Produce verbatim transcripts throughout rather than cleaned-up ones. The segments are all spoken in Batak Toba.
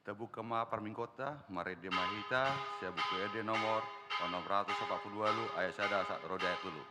Tabuka ma parmingguonta, marende ma hita sian Buku Ende nomor onom ratus opat pulu ualu, ayat sada sahat ro di ayat tolu.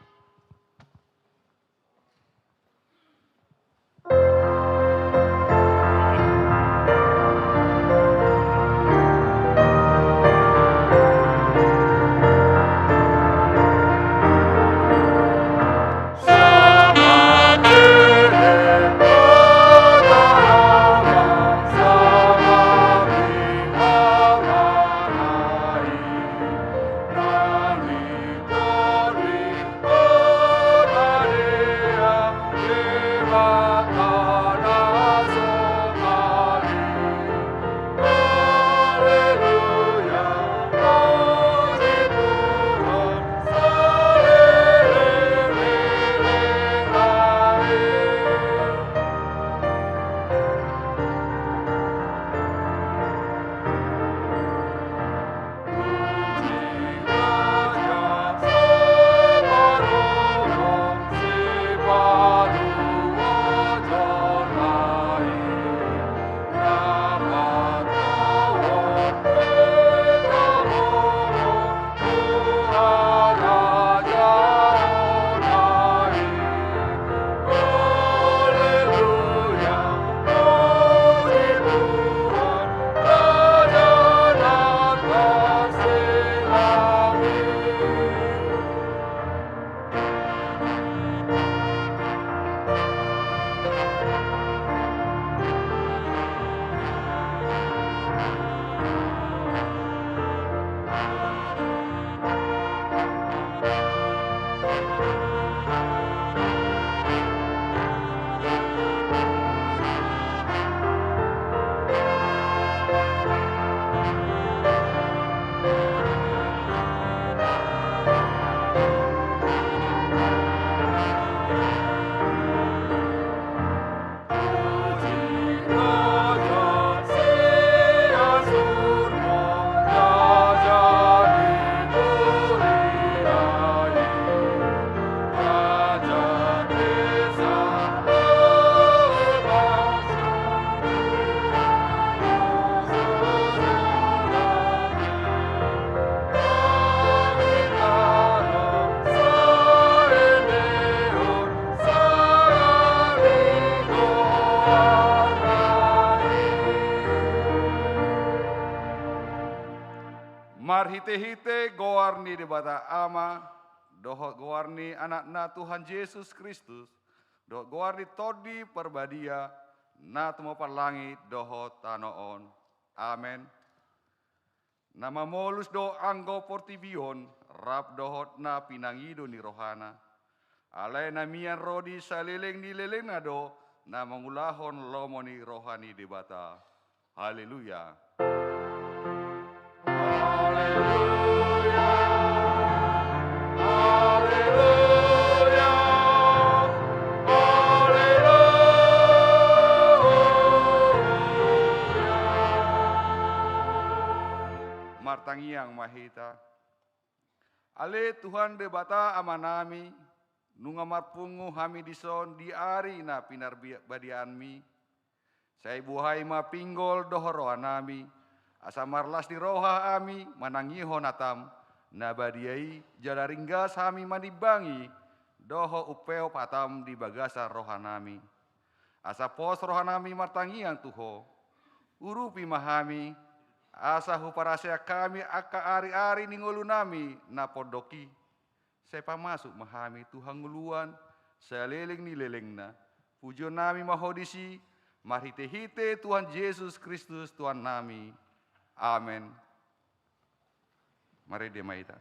Marhitehite goar ni Debata Ama, dohot goar ni Anakna Tuhan Jesus Kristus, dohot goar ni Tondi Parbadia, na tumompa langit dohot tano on. Amen. Na mamolus do anggo portibi on, rap dohot na pinangido ni rohana. Alai na mian ro di saleleng ni lelengna do, na mangulahon lomo ni roha ni Debata. Haleluya. Haleluya. Haleluya. Haleluya. Martangiang ma hita. Ale Tuhan Debata Amanami, nunga marpungu hami dison di ari na pinarbadianmi. Sai buhai ma pinggol dohot rohanami, asa marlas ni roha hami manangihon hataM na badia i, jala ringgas hami manimbangi dohot umpeop hataM di bagasan rohanami. Asa pos rohanami martangiang tu Ho. Urupi ma hami, asa huparaseak hami angka ari-ari ni ngolunami na pondok i. Sai pamasuk ma hami tu hangoluan saleleng ni lelengna. Pujionnami ma Ho disi, marhite-hite Tuhan Jesus Kristus Tuhannami. Amen. Marende ma hita.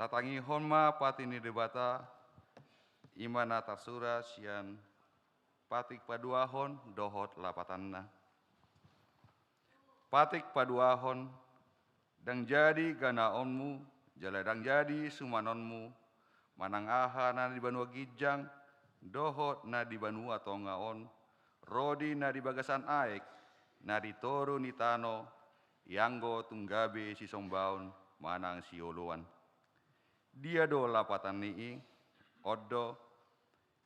Tatangihon ma patik ni Debata, i ma na tarsurat sian patik paduahon dohot lapatanna. Patik paduahon, ndang jadi ganaonmu, jala ndang jadi sumanonmu, manang aha na di banua ginjang, dohot na di banua tonga on, ro di na di bagasan aek, na di toru ni tano, ianggo tung gabe sisombaon manang sioloan. Dia do lapatan ni i? On do,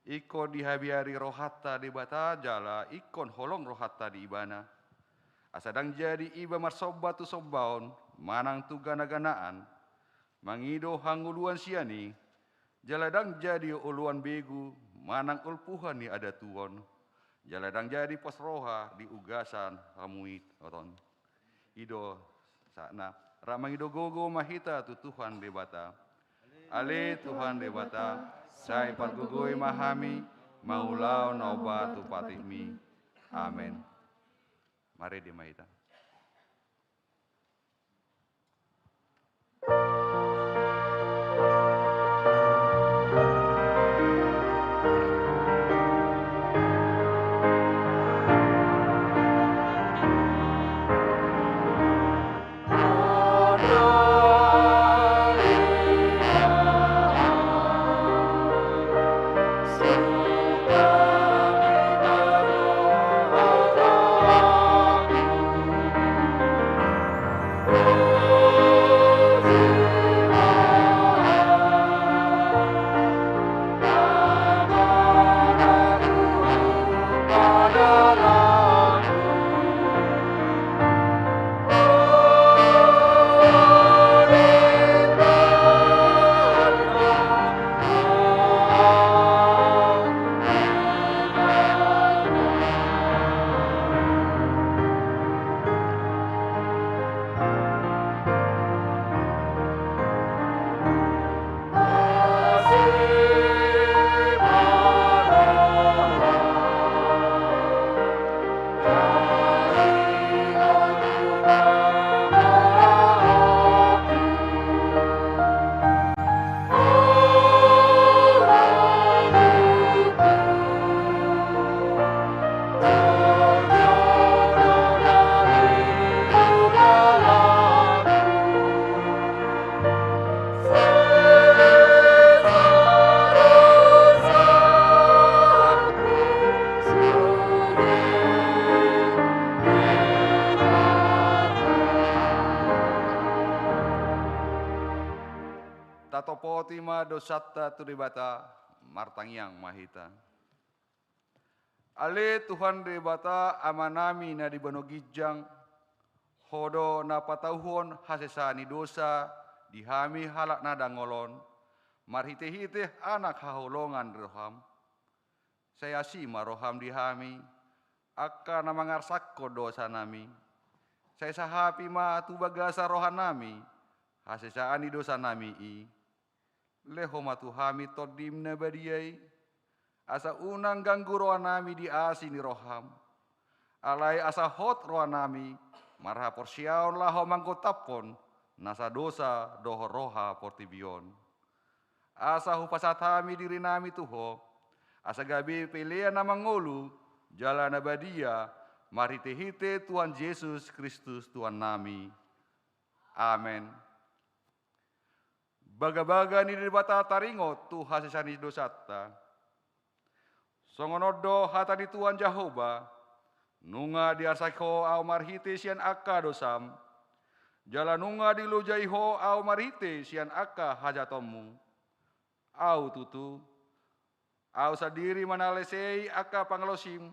ingkon dihabiari rohanta Debata jala ingkon holong rohanta di Ibana. Asa ndang jadi iba marsomba tu sombaon manang tu ganaganaan, mangido hangoluan sian i, jala ndang jadi oloan begu manang olpuhan ni adatuon, jala ndang jadi pos roha di ugasan hamuiton. I do sahatna. Rap mangido gogo ma hita tu Tuhan Debata. Ale Tuhan Debata, sai pargogoi ma hami mangulahon na hombar tu patikmi. Amen. Marende ma hita. Tatopoti ma dosanta tu Debata, martangiang ma hita. Ale Tuhan Debata Amanami na di banua ginjang, Ho do na patauhon hasesaan ni dosa di hami halak na dangol on, marhitehite Anak haholongan ni roham. Sai asi ma roham di hami, angka na mangarsakkon dosanami. Sai sahapi ma tu bagasan rohanami hasesaan ni dosanami i. Lehon ma tu hami Tondim na badia i, asa unang ganggu rohanami di asi ni roham. Alai asa hot rohanami marhaporseaon laho manggontaphon nasa dosa dohot roha portibi on. Asa hupasahat hami dirinami tu Ho, asa gabe pelean na mangolu jala na badia, marhitehite Tuhan Jesus Kristus Tuhannami. Amen. Bagabaga ni Debata taringot tu hasesaan ni dosanta. Songon on do hata ni Tuhan Jahowa: Nunga diarsak Ho ahu marhite sian angka dosam, jala nunga dilojai Ho ahu marhite sian angka hajahatonmu. Ahu tutu, ahu sandiri ma na lesei angka pangalaosim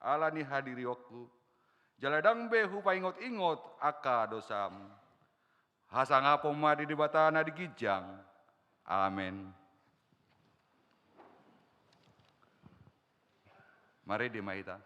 ala ni hadirionku, jala ndang be hupaingotingot angka dosam. Hasangapon ma di Debata na di ginjang. Amen. Marende ma hita.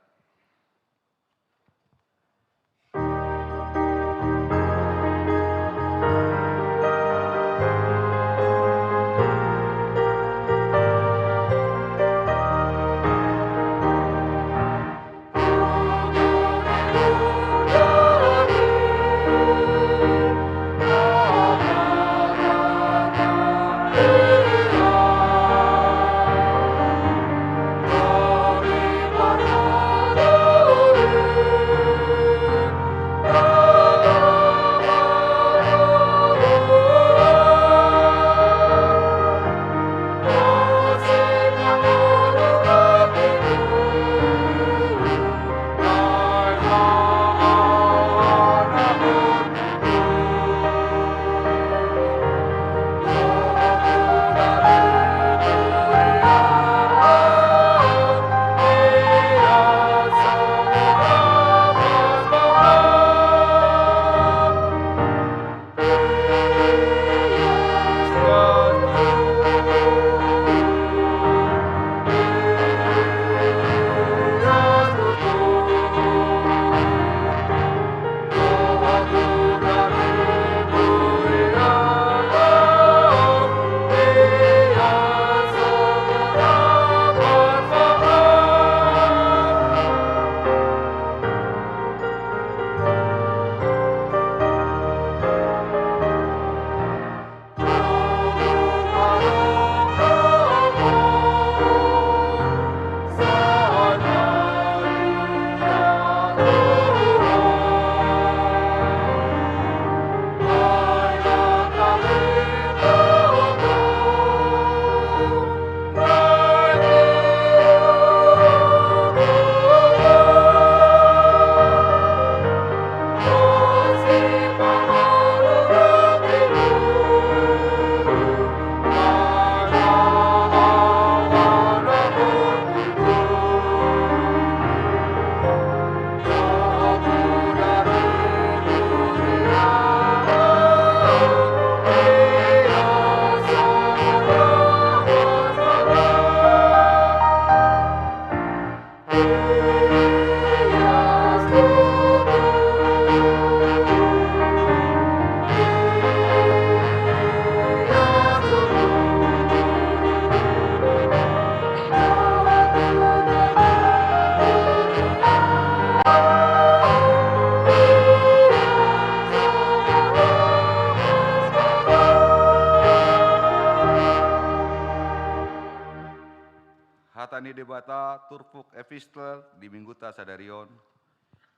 Ni Debata turpuk epistel di mingguta sadari on,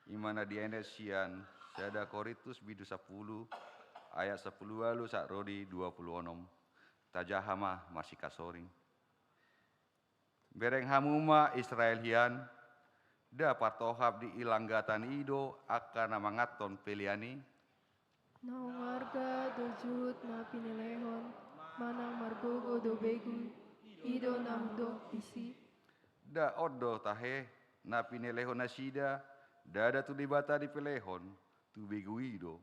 ima na dienet sian sada Korintus bindu sampulu ayat sampulu ualu sahat ro di dua pulu onom. Tajaha ma marsikasoring. Bereng hamu ma Israel hian, nda partohap di ilanggatan i do angka na manganhon pelean i? Naung arga do juhut na pinelehon, manang margogo do begu, i do na hudok disi. Nda on do tahe, na pinelehon nasida, ndada tu Debata dipelehon, tu begu i do.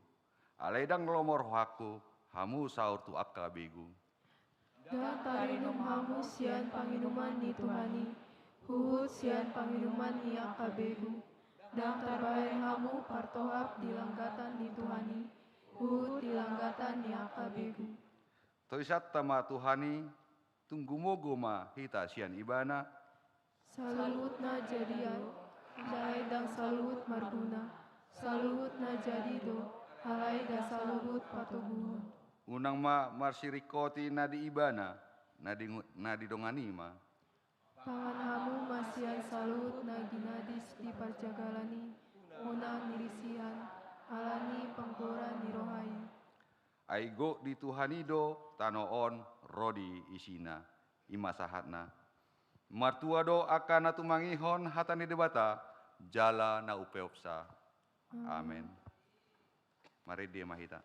Alai ndang lomo rohangku, hamu saur tu angka begu. Ndang tarinum hamu sian panginuman ni Tuhan i, huhut sian panginuman ni angka begu. Ndang tarbahen hamu partohap di langgatan ni Tuhan i, huhut di langgatan ni angka begu. Toisanta ma Tuhan i, tung gumogo ma hita sian Ibana. Saluhutna jadi do, alai ndang saluhut marguna. Saluhutna jadi do, alai ndang saluhut patoguhon. Unang ma marsiringkoti na di Ibana, na di, na didongani ma. Pangan hamu ma sian saluhut na ginadis di parjagalan i, unang nirisihan, ala ni panggoran ni roha i. Ai gok di Tuhan i do tano on ro di isina. I ma sahatna. Martua do angka na tumangihon hata ni Debata, jala na umpeopsa. Amen. Amen. Marende ma hita.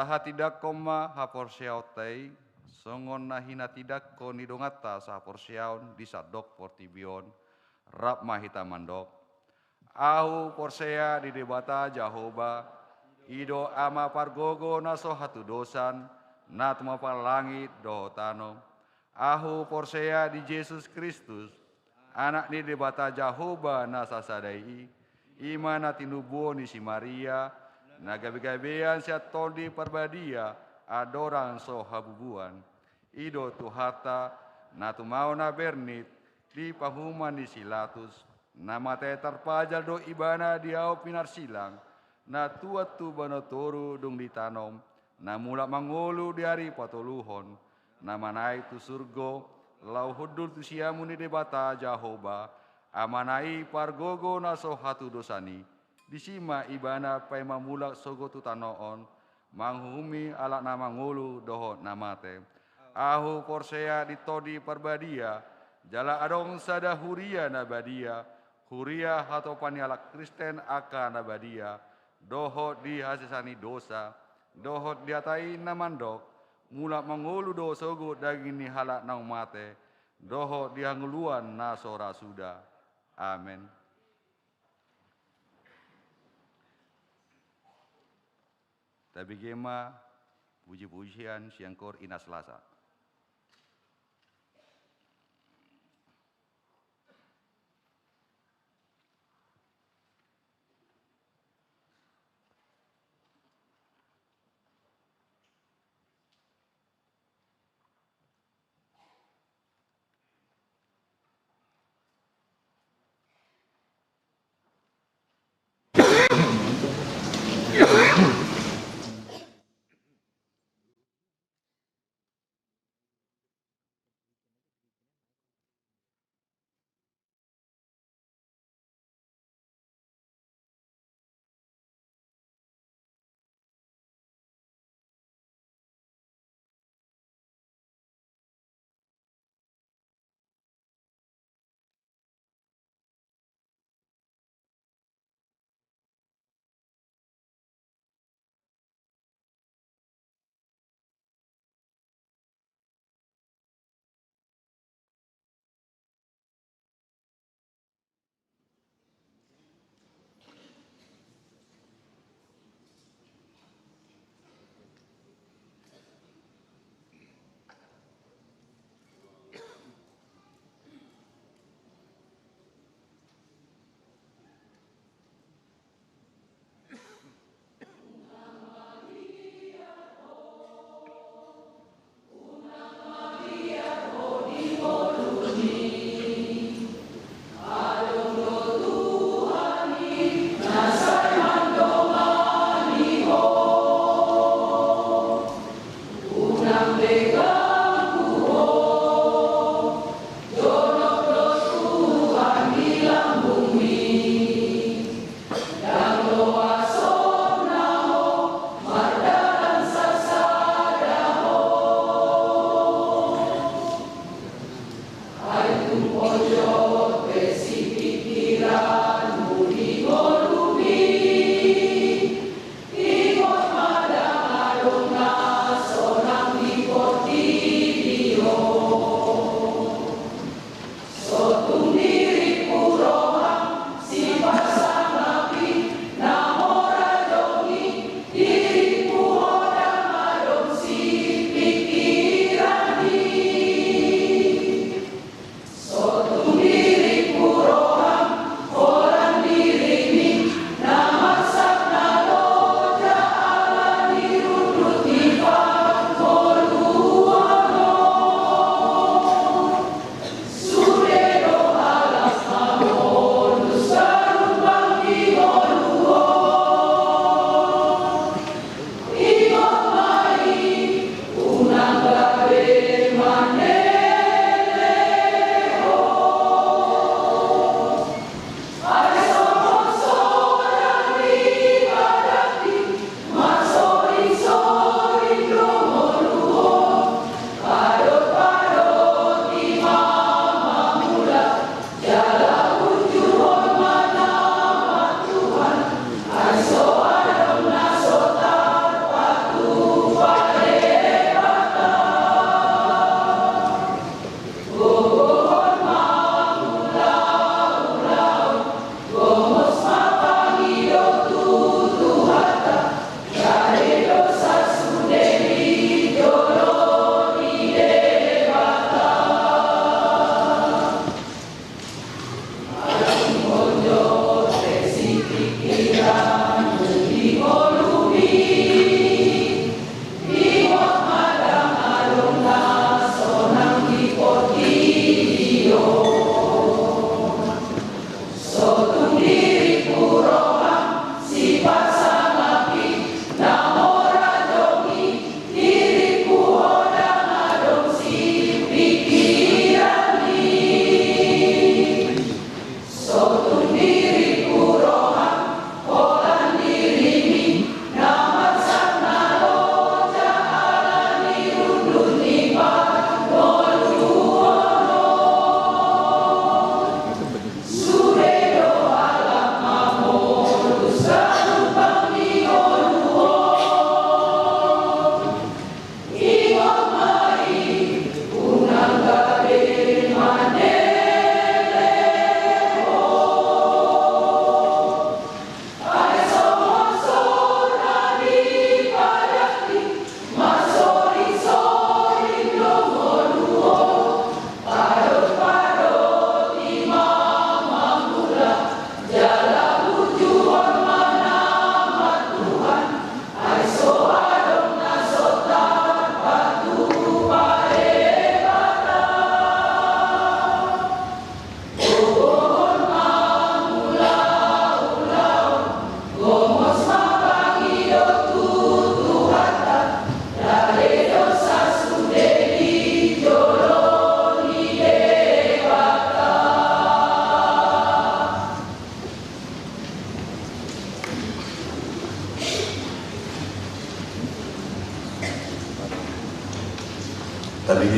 Tahatindangkon ma haporseaonta i, songon na hinatindangkon ni donganta sahaporseaon di sandok portibi on, rap ma hita mandok. Ahu porsea di Debata Jahowa, i do Ama pargogo na so hatudosan, na tumompa langit dohot tano. Ahu porsea di Jesus Kristus, Anak ni Debata Jahowa na sasada i, i ma na tinubuhon ni si Maria, na gabegabean sian Tondi Parbadia, andorang so habubuan. I do Tuhanta, na tumaon na bernit, di panguhuman ni si Latus, na mate tarpajal do ibana di ahu pinarsilang, na tuat tu banua toru dung ditanom, na mulak mangolu di ari patoluhon, na manaek tu surgo, laho hundul tu siamun ni Debata Jahowa, Amana i pargogo na so hatudosan i, disi ma ibana paima mulak sogot tu tano on, manguhumi halak na mangolu dohot na mate. Ahu porsea di Tondi Parbadia, jala adong sada huria na badia, Huria hatopan ni halak Kristen angka na badia, dohot di hasesaan ni dosa, dohot di hata i na mandok, mulak mangolu do sogot daging ni halak naung mate, dohot di hangoluan na so ra suda. Amen. Tabege ma puji-pujian sian Koor Inas Lasa.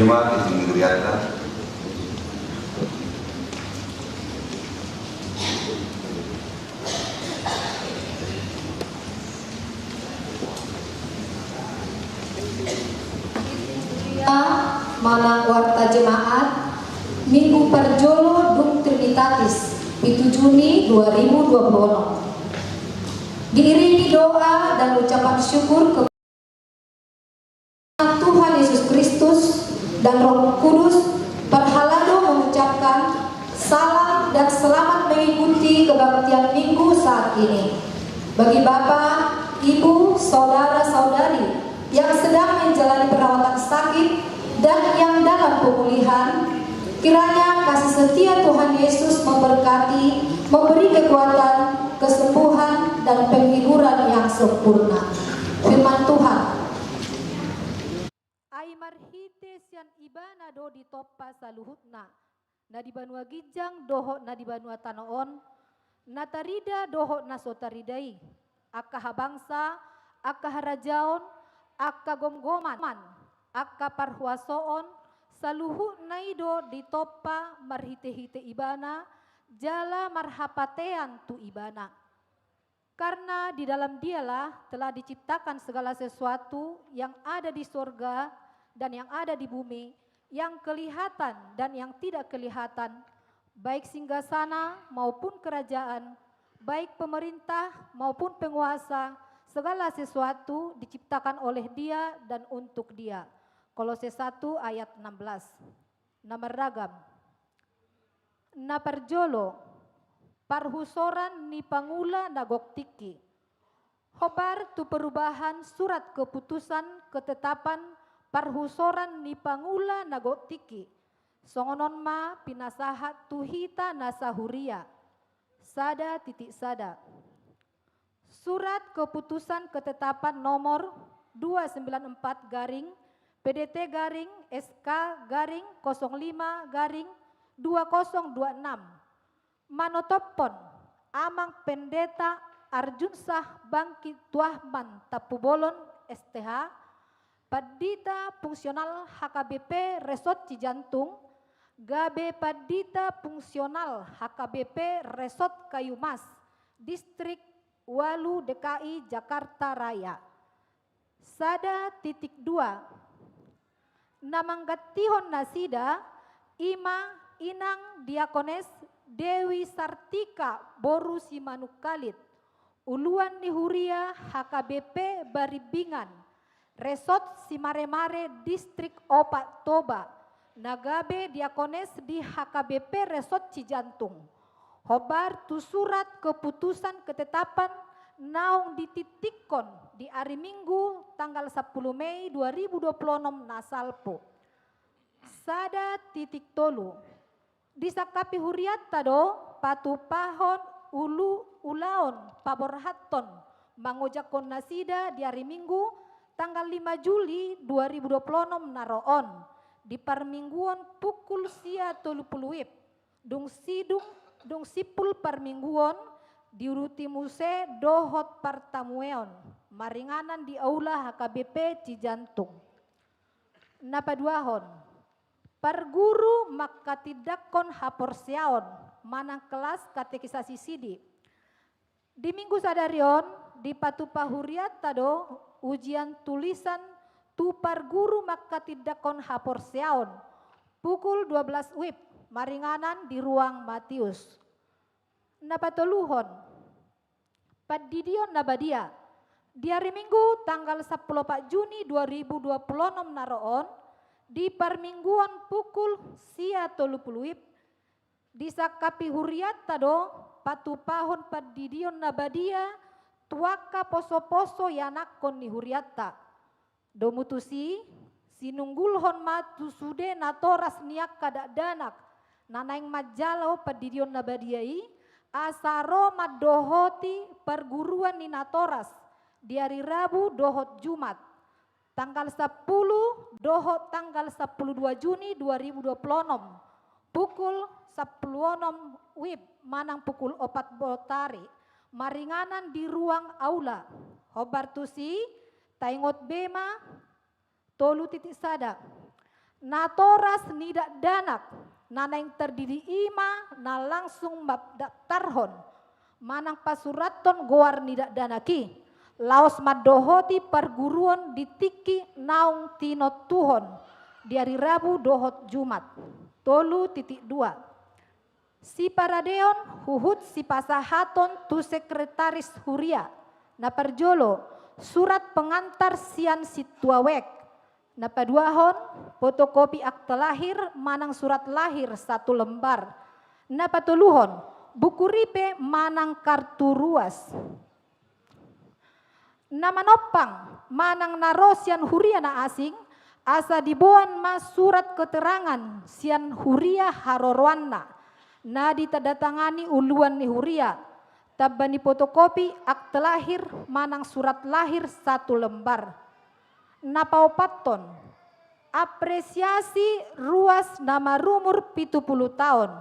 Terima kasih, Minggu Rianta. Manang warta jemaat, Minggu parjolo dung Trinitatis, pitu Juni dua ribu dua puluh enam. Diiringi doa dan ucapan syukur ke Tuhan Yesus Kristus dan Roh Kudus, parhalado mengucapkan salam dan selamat mengikuti kebaktian Minggu saat ini. Bagi Bapak, Ibu, saudara-saudari yang sedang menjalani perawatan sakit dan yang dalam pemulihan, kiranya kasih setia Tuhan Yesus memberkati, memberi kekuatan, kesembuhan, dan penghiburan yang sempurna. Firman Tuhan. Ai marhite sian Ibana do ditompa saluhutna, na di banua ginjang dohot na di banua tano on, na tarida dohot na so tarida i, angka habangsa, angka harajaon, angka gomgoman, angka parhuasoon, saluhutna i do ditompa marhite-hite Ibana, jala marhapatean tu Ibana. Karena di dalam Dialah telah diciptakan segala sesuatu yang ada di sorga dan yang ada di bumi, yang kelihatan dan yang tidak kelihatan, baik singgasana maupun kerajaan, baik pemerintah maupun penguasa, segala sesuatu diciptakan oleh Dia dan untuk Dia. Kolose satu ayat enam belas. Na marragam. Na parjolo, parhusoran ni pangula na gok tingki. Hombar tu perubahan surat keputusan ketetapan parhusoran ni pangula na gok tingki. Songon on ma pinasahat tu hita nasa huria. Sada titik sada. Surat Keputusan Ketetapan Nomor dua sembilan empat garing P D T garing S K garing kosong lima garing dua kosong dua enam. Manotophon Amang Pendeta Arjunsah Bangkit Tuahman Tampubolon, S T H, Pandita Fungsional H K B P Resort Cijantung, gabe Pandita Fungsional H K B P Resort Kayumas, Distrik ualu D K I Jakarta Raya. Sada titik dua. Na manggantihon nasida, i ma Inang Diakones Dewi Sartika boru Simanungkalit, uluan ni huria H K B P Barimbingan, Resort Simaremare, Distrik Opat Toba, na gabe diakones di H K B P Resort Cijantung. Hombar tu surat keputusan ketetapan naung dititikkon di ari Minggu tanggal sampulu Mei dua ribu dua puluh enam na salpu. Sada titik tolu. Disangkapi hurianta do patupahon ulu ulaon paborhathon mangojakhon nasida di ari Minggu tanggal lima Juli dua ribu dua puluh enam na ro on, di parmingguon pukul sia tolu pulu wib, dung sidung, dung simpul parmingguon diuduti muse dohot partamueon maringanan di aula H K B P Cijantung. Na paduahon, parguru manghatindanghon haporseaon manang kelas katekisasi sidi. Di Minggu sadari on, dipatupa hurianta do ujian tulisan tu parguru manghatindanghon haporseaon, pukul dua belas wib, maringanan di ruang Matius. Na patoluhon, pandidion na badia. Di ari Minggu tanggal sampulu opat Juni dua ribu dua puluh enam na ro on, di parmingguon pukul sia tolu pulu wib, disangkapi hurianta do patupahon pandidion na badia tu angka poso-poso ianakhon ni hurianta. Domu tusi, sinunggulhon ma tu sude natoras ni angka dakdanak na naeng manjalo pandidion na badia i, asa ro mandohoti parguruan ni natoras di ari Rabu dohot Jumat, tanggal sampulu dohot tanggal sampulu dua Juni dua ribu dua puluh enam, pukul sampulu onom wib manang pukul opat botari, maringanan di ruang aula. Hombar tusi, taingot be ma, tolu titik sada. Natoras ni dakdanak na naeng tardidi i ma na langsung mandaptarhon manang pasurathon goar ni dakdanak i, laos mandohoti parguruon di tingki naung tinontuhon di ari Rabu dohot Jumat. Tolu titik dua. Siparadeon huhut sipasahaton tu sekretaris huria. Na parjolo, surat pengantar sian sintua wijk. Na paduahon, fotokopi akta lahir manang surat lahir satu lembar. Na patoluhon, buku ripe manang kartu ruas. Na manompang manang na ro sian huria na asing, asa diboan ma surat keterangan sian huria haroroanna, na ditandatangani uluan ni huria, tamba ni fotokopi akta lahir manang surat lahir satu lembar. Na paopathon, apresiasi ruas na marumur pitu pulu taon.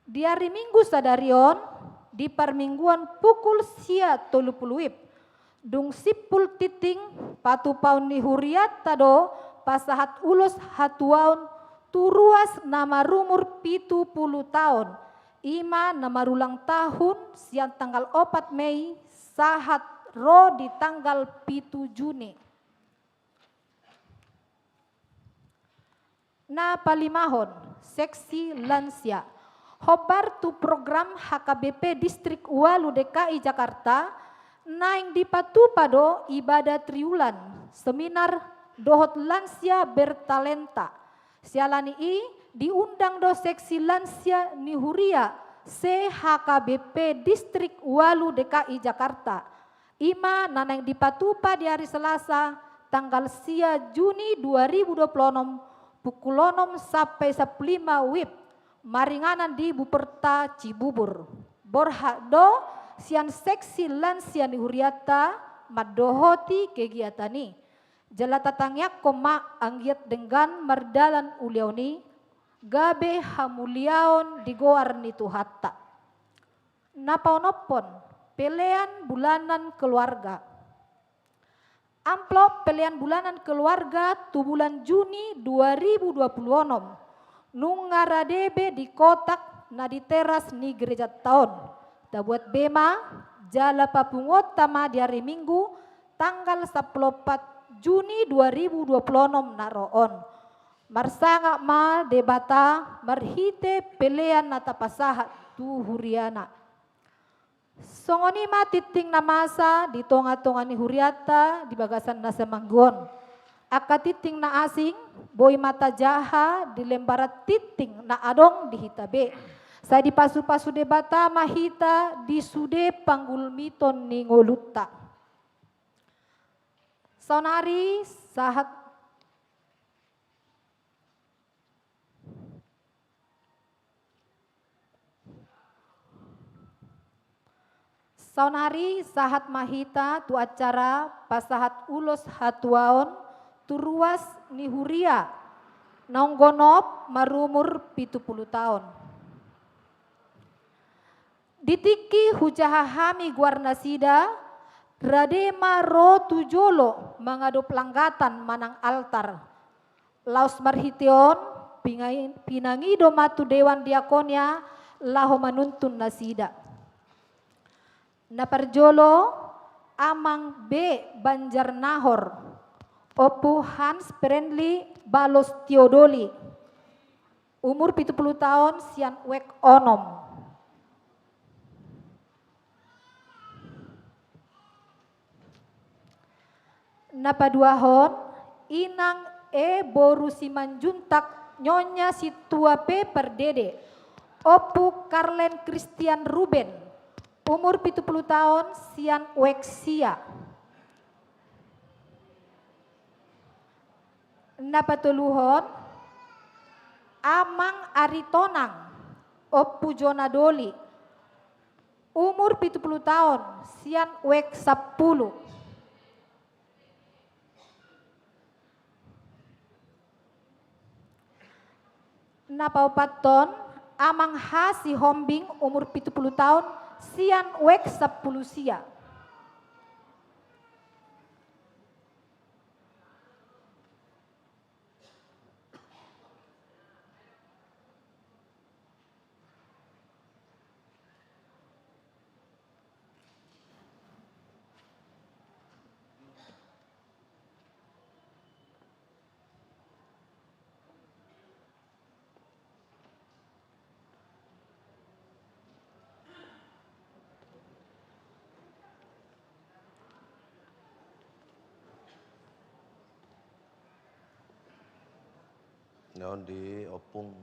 Di ari Minggu sadari on, di parmingguan pukul sia tolu pulu wib, dung simpul tingting, patupaon ni hurianta do pasahat ulos hatuaon tu ruas na marumur pitu pulu taon, i ma na marulang tahun sian tanggal opat Mei sahat ro di tanggal pitu Juni. Na palimahon, seksi lansia. Hombar tu program H K B P Distrik Ualu D K I Jakarta, naeng dipatupa do ibadah triwulan, seminar dohot lansia bertalenta. Siala ni i, diundang do seksi lansia ni huria se H K B P Distrik Ualu D K I Jakarta. I ma na naeng dipatupa di ari Selasa, tanggal sia Juni dua ribu dua pulu onom, pukul onom sampe sampulu lima wib, maringanan di Buperta Cibubur. Borhat do sian seksi lansia ni hurianta mandohoti kegiatan i. Jala tatangiangkon ma anggiat denggan mardalan uliaon i, gabe hamuliaon di goar ni Tuhanta. Na paonomhon, pelean bulanan keluarga. Amplop pelean bulanan keluarga tu bulan Juni dua ribu dua pulu onom. Nunga rade be di kotak na di teras ni gerejanta on. Tabuat be ma, jala papunguonta ma di ari Minggu, tanggal sampulu opat Juni dua ribu dua pulu onom na ro on. Marsangap ma Debata marhite pelean na tapasahat tu huriana. Songon i ma tingting na masa di tonga-tonga ni hurianta di bagasan na saminggu on. Angka tingting na asing, boi ma tajaha di lembaran tingting na adong di hita be. Sai dipasu-pasu Debata ma hita di sude panggulmiton ni ngolunta. Saonari sahat Saonari sahat ma hita tu acara pasahat ulos hatuaon tu ruas ni huria naung gonop marumur pitu pulu taon. Di tingki hujaha hami goarnasida, rade ma ro tu jolo mangadop langgatan manang altar. Laos marhite on, pingai-, pinangido ma tu dewan diakonia laho manuntun nasida. Na parjolo, Amang B Banjarnahor, Ompu Hans Friendly Balostio Doli, umur pitu pulu taon, sian wijk onom. Na paduahon, Inang E boru Simanjuntak, Nyonya Sintua P Pardede, Ompu Karlen Kristian Ruben, umur pitu pulu taon, sian wijk sia. Na patoluhon, Amang Aritonang, Ompu Jona Doli, umur pitu pulu taon, sian wijk sampulu. Na paopathon, Amang H Sihombing, umur pitu pulu taon, sian wijk sampulu sia. Di Ompung,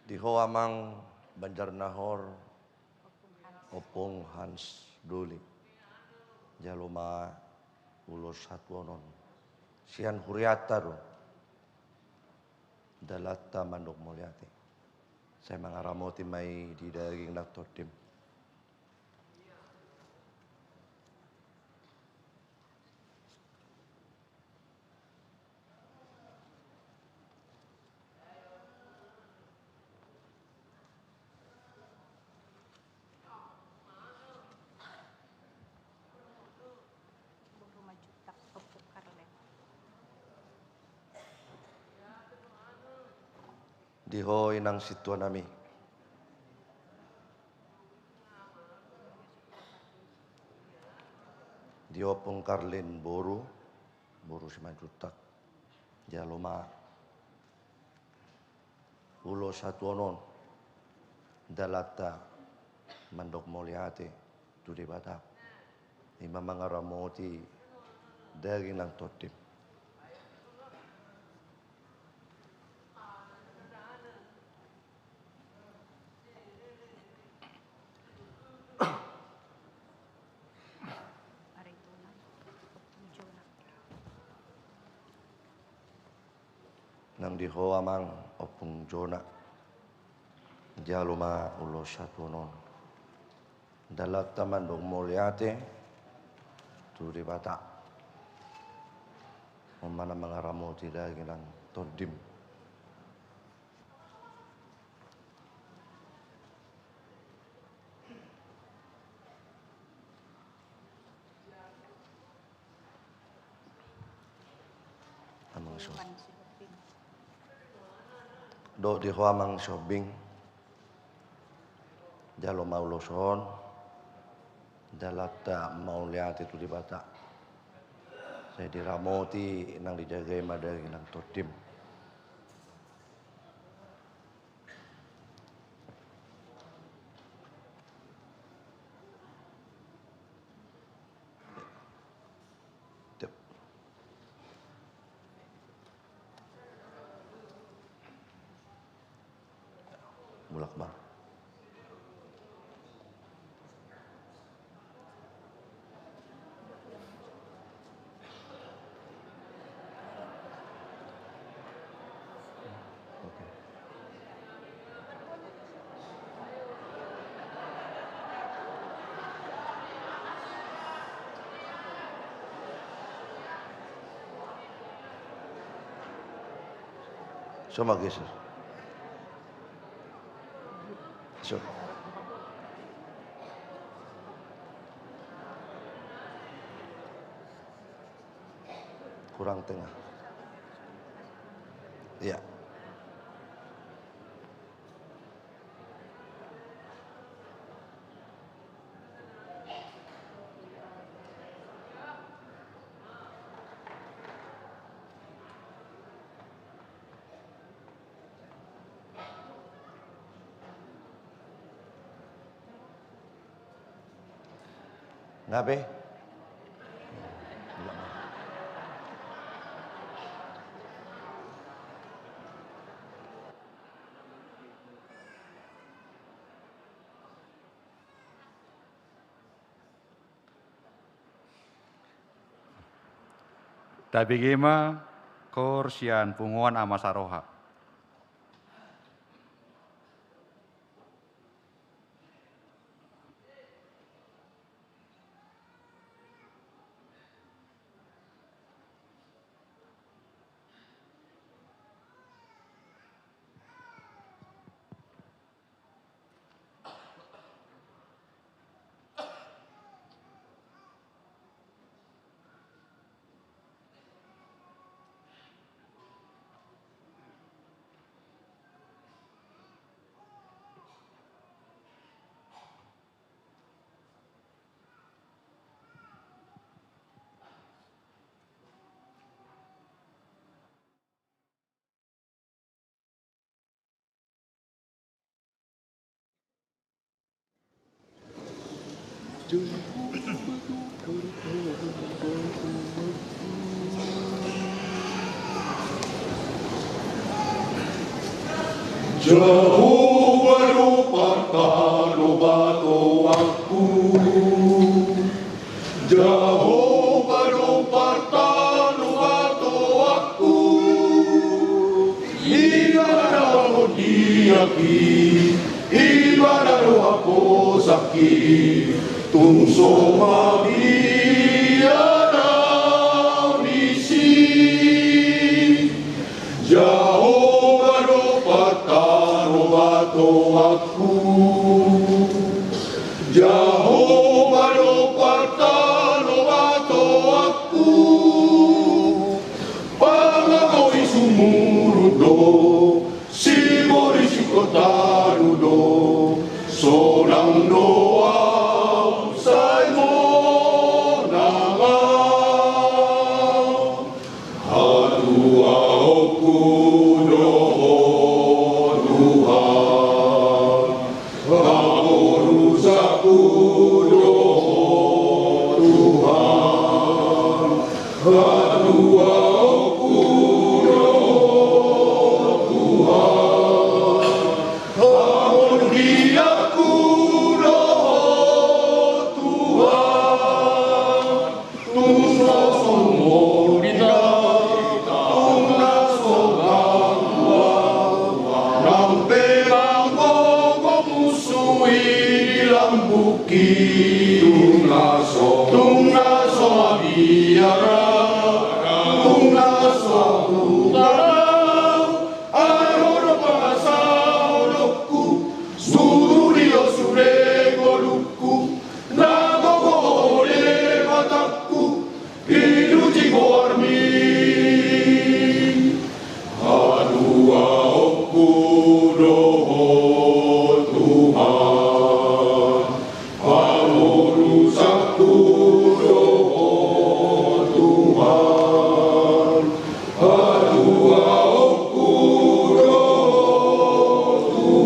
di ho amang Banjarnahor, Ompung Hans Doli. Jalo ma ulos hatuanon. Sian hurianta do. Dalanta mandok mauliate. Sai mangaramoti ma i di daging nang tondim. Di ho inang sintuanami. Di Ompung Karlin boru, boru Simanjuntak. Jalo ma ulos hatuanon, dalanta mandok mauliate tu Debata. I ma mangaramoti daging nang tondim. Nang di ho amang Ompung Jona. Jalo ma ulos hatuanon. Dalanta mandok mauliate tu Debata. On ma na mangaramoti daging nang tondim. Amang Sihombing. Dok di ho amang Sihombing. Jalo ma ulos on. Dalanta mauliate tu Debata. Sai diramoti nang dijagai ma daging nang tondim. Mulak ma. So ma geser. So. Kurang tengah. Iya. Nga be. Tabege ma koor sian punguan Ama Saroha. Jahowa do partanobatoanku. Jahowa do partanobatoanku. Ibana do hangoluanki, Ibana do haposanki, tung so mabiar au disi. Jahowa do partanobatoanku. Jahowa do partanobatoanku. Pangagoi sumurut do, sibolis singkot alu do, sonang do au sai monang au. Hatuaonku do Ho Tuhan, haporusanku do Ho Tuhan, hatuaonku do Ho Tuhan, hangoluanku do Ho Tuhan. Tung na so humorita, tung na so ganggu au, nang pe manggogo musu i di lambungki. Tung na so, tung na so mabiar au, tung na so huhutar au, ai Ho do pangasahononku, suru di Ho sude ngolungku. Na gogo Ho Debatangku, pinuji goarMi. Hatuaonku do Ho Tuhan, haporusanku do Ho Tuhan, hatuaonku do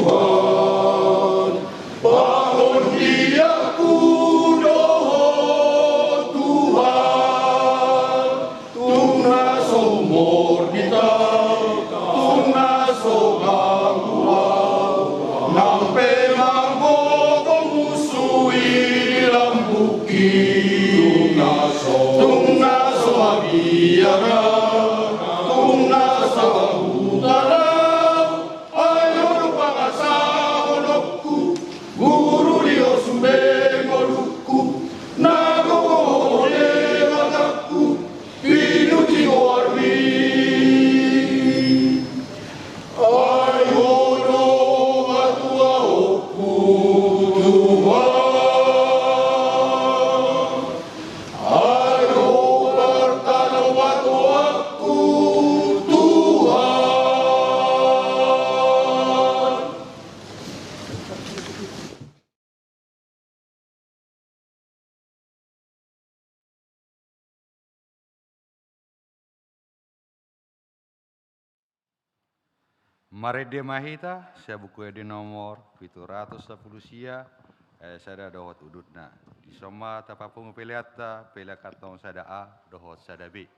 Ho Tuhan. Pangolianku do Ho Tuhan, tung na so humorita, tung na so ganggu au, nang pe manggogo musu i di lambungki. Tung na so, tung na so mabiar au, tung na so huhutar au, ai Ho do pangasahononku, suru di Ho sude ngolungku. Na gogo Ho Debatangku, pinuji goarMi. Ai Ho do hatuaonku, Tuhan. Ai Ho partanobatoanku, Tuhan. Marende ma hita sian Buku Ende nomor pitu ratus sampulu sia, ayat sada dohot udutna. Dison ma tapapungu peleanta, pelean kantong sada A dohot sada B.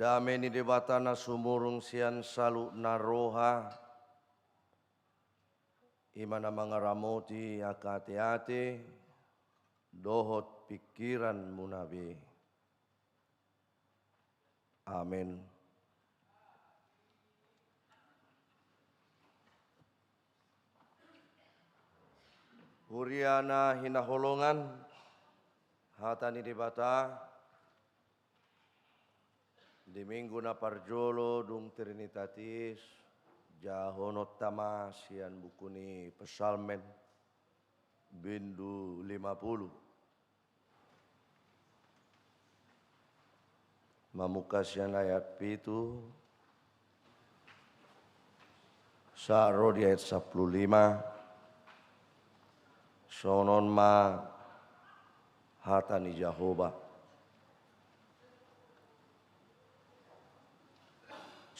Dame ni Debata na sumurung sian saluhutna roha, i ma na mangaramoti angka ateate dohot pingkiranmuna be. Amen. Huria na hinaholongan, hata ni Debata di minggu na parjolo dung Trinitatis, jahaononta ma sian buku ni Psalmen, bindu lima pulu. Mamungka sian ayat pitu sahat ro di ayat sampulu lima. Songon on ma hata ni Jahowa.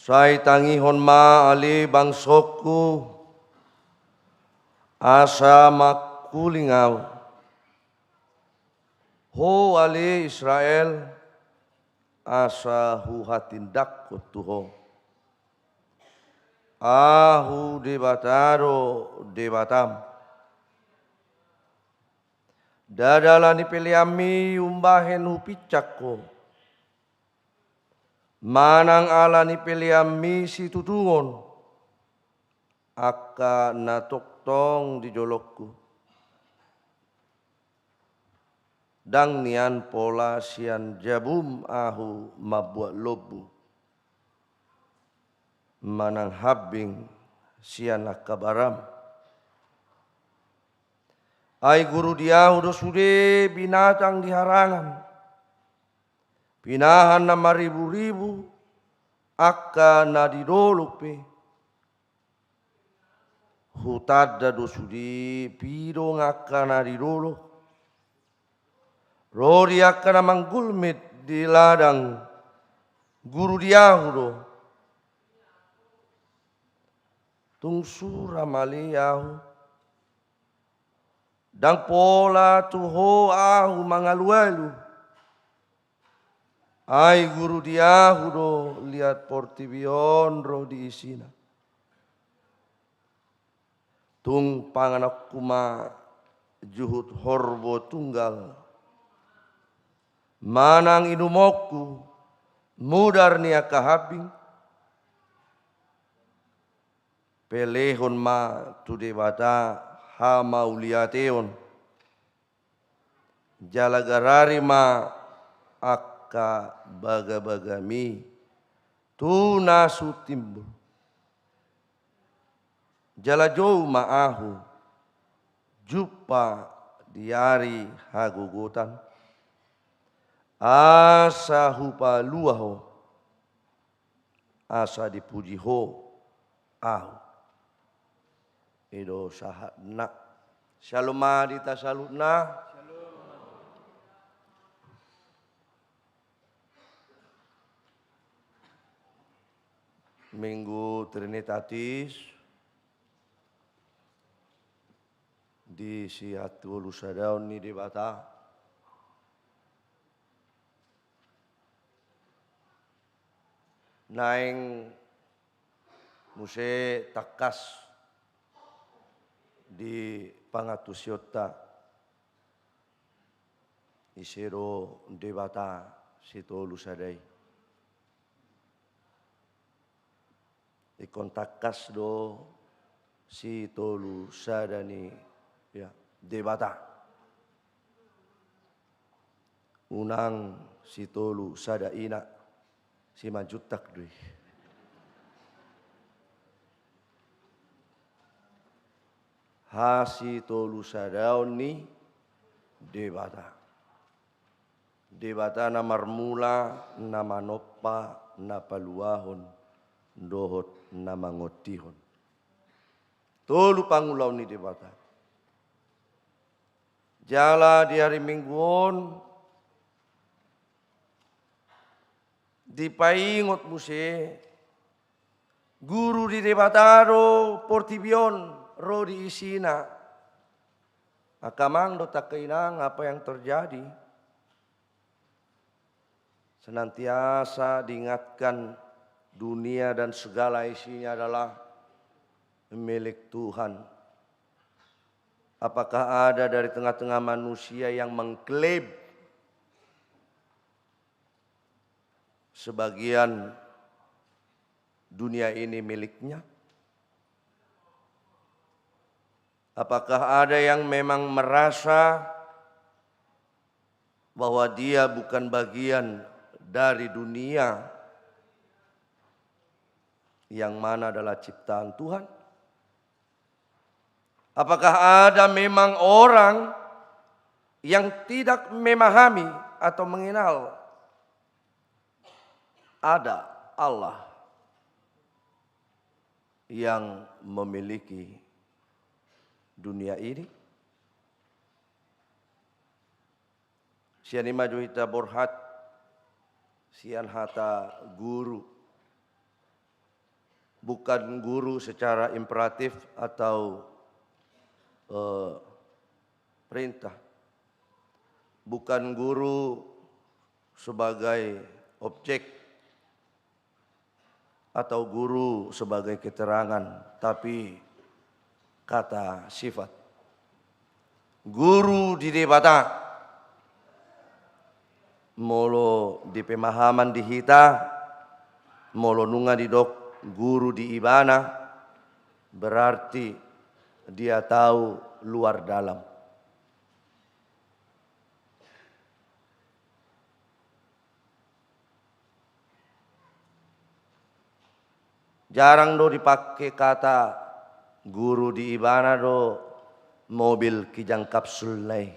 Sai tangihon ma ale bangsongku, asa mangkuling ahu. Ho ale Israel, asa huhatindanghon tu ho. Ahu Debata do Debatam. Ndada ala ni peleanmi umbahen hupinsang ho, manang ala ni peleanmi situtungon angka na tongtong di jolongku. Ndang nian pola sian jabum ahu mambuat lombu, manang hambing sian angka baram. Ai guru di ahu do sude binatang di harangan, pinahan na mariburibu angka na di dolok pe. Hutanda do sude pidong angka na di dolok, ro di angka na manggulmit di ladang. Guru di ahu do. Tung suram ale ahu, ndang pola tu ho ahu mangalualu. Ai guru di ahu do liat portibi on ro di isina. Tung panganonku ma juhut horbo tunggal, manang inumonku mudar ni angka hambing. Pelehon ma tu Debata hamauliateon, jala garari ma angka bagabagami tu na sun timbul. Jala jou ma ahu jumpa di ari hagogotan, asa hupalua ho, asa dipuji ho ahu. I do sahatna. Syalom ma di hita saluhutna. Minggu Trinitatis di sihatolusadaon ni Debata. Naeng muse tangkas di pangantusionta, ise do Debata sitolu sada i. Ingkon tangkas do sitolu sada ni, ya, Debata. Unang sitolu sada ina, Simanjuntak do i. Hasitolusadaon ni Debata. Debata na marmula, na manompa, na paluahon, dohot na mangontihon. Tolu pangulaon ni Debata. Jala di ari Minggu on, dipaingot muse, guru ni Debata do portibi on ro di isina. Angka amang dohot angka inang, apa yang terjadi? Senantiasa diingatkan, dunia dan segala isinya adalah milik Tuhan. Apakah ada dari tengah-tengah manusia yang mengklaim sebagian dunia ini miliknya? Apakah ada yang memang merasa bahwa dia bukan bagian dari dunia yang mana adalah ciptaan Tuhan? Apakah ada memang orang yang tidak memahami atau mengenal ada Allah yang memiliki dunia ini? Sian i ma jo hita borhat sian hata guru. Bukan guru secara imperatif atau, eh, perintah. Bukan guru sebagai objek atau guru sebagai keterangan, tapi kata sifat. Guru di Debata. Molo di pemahaman di hita, molo nunga didok guru di Ibana, berarti dia tahu luar dalam. Jarang do dipake kata guru di Ibana do mobil Kijang Capsule na i.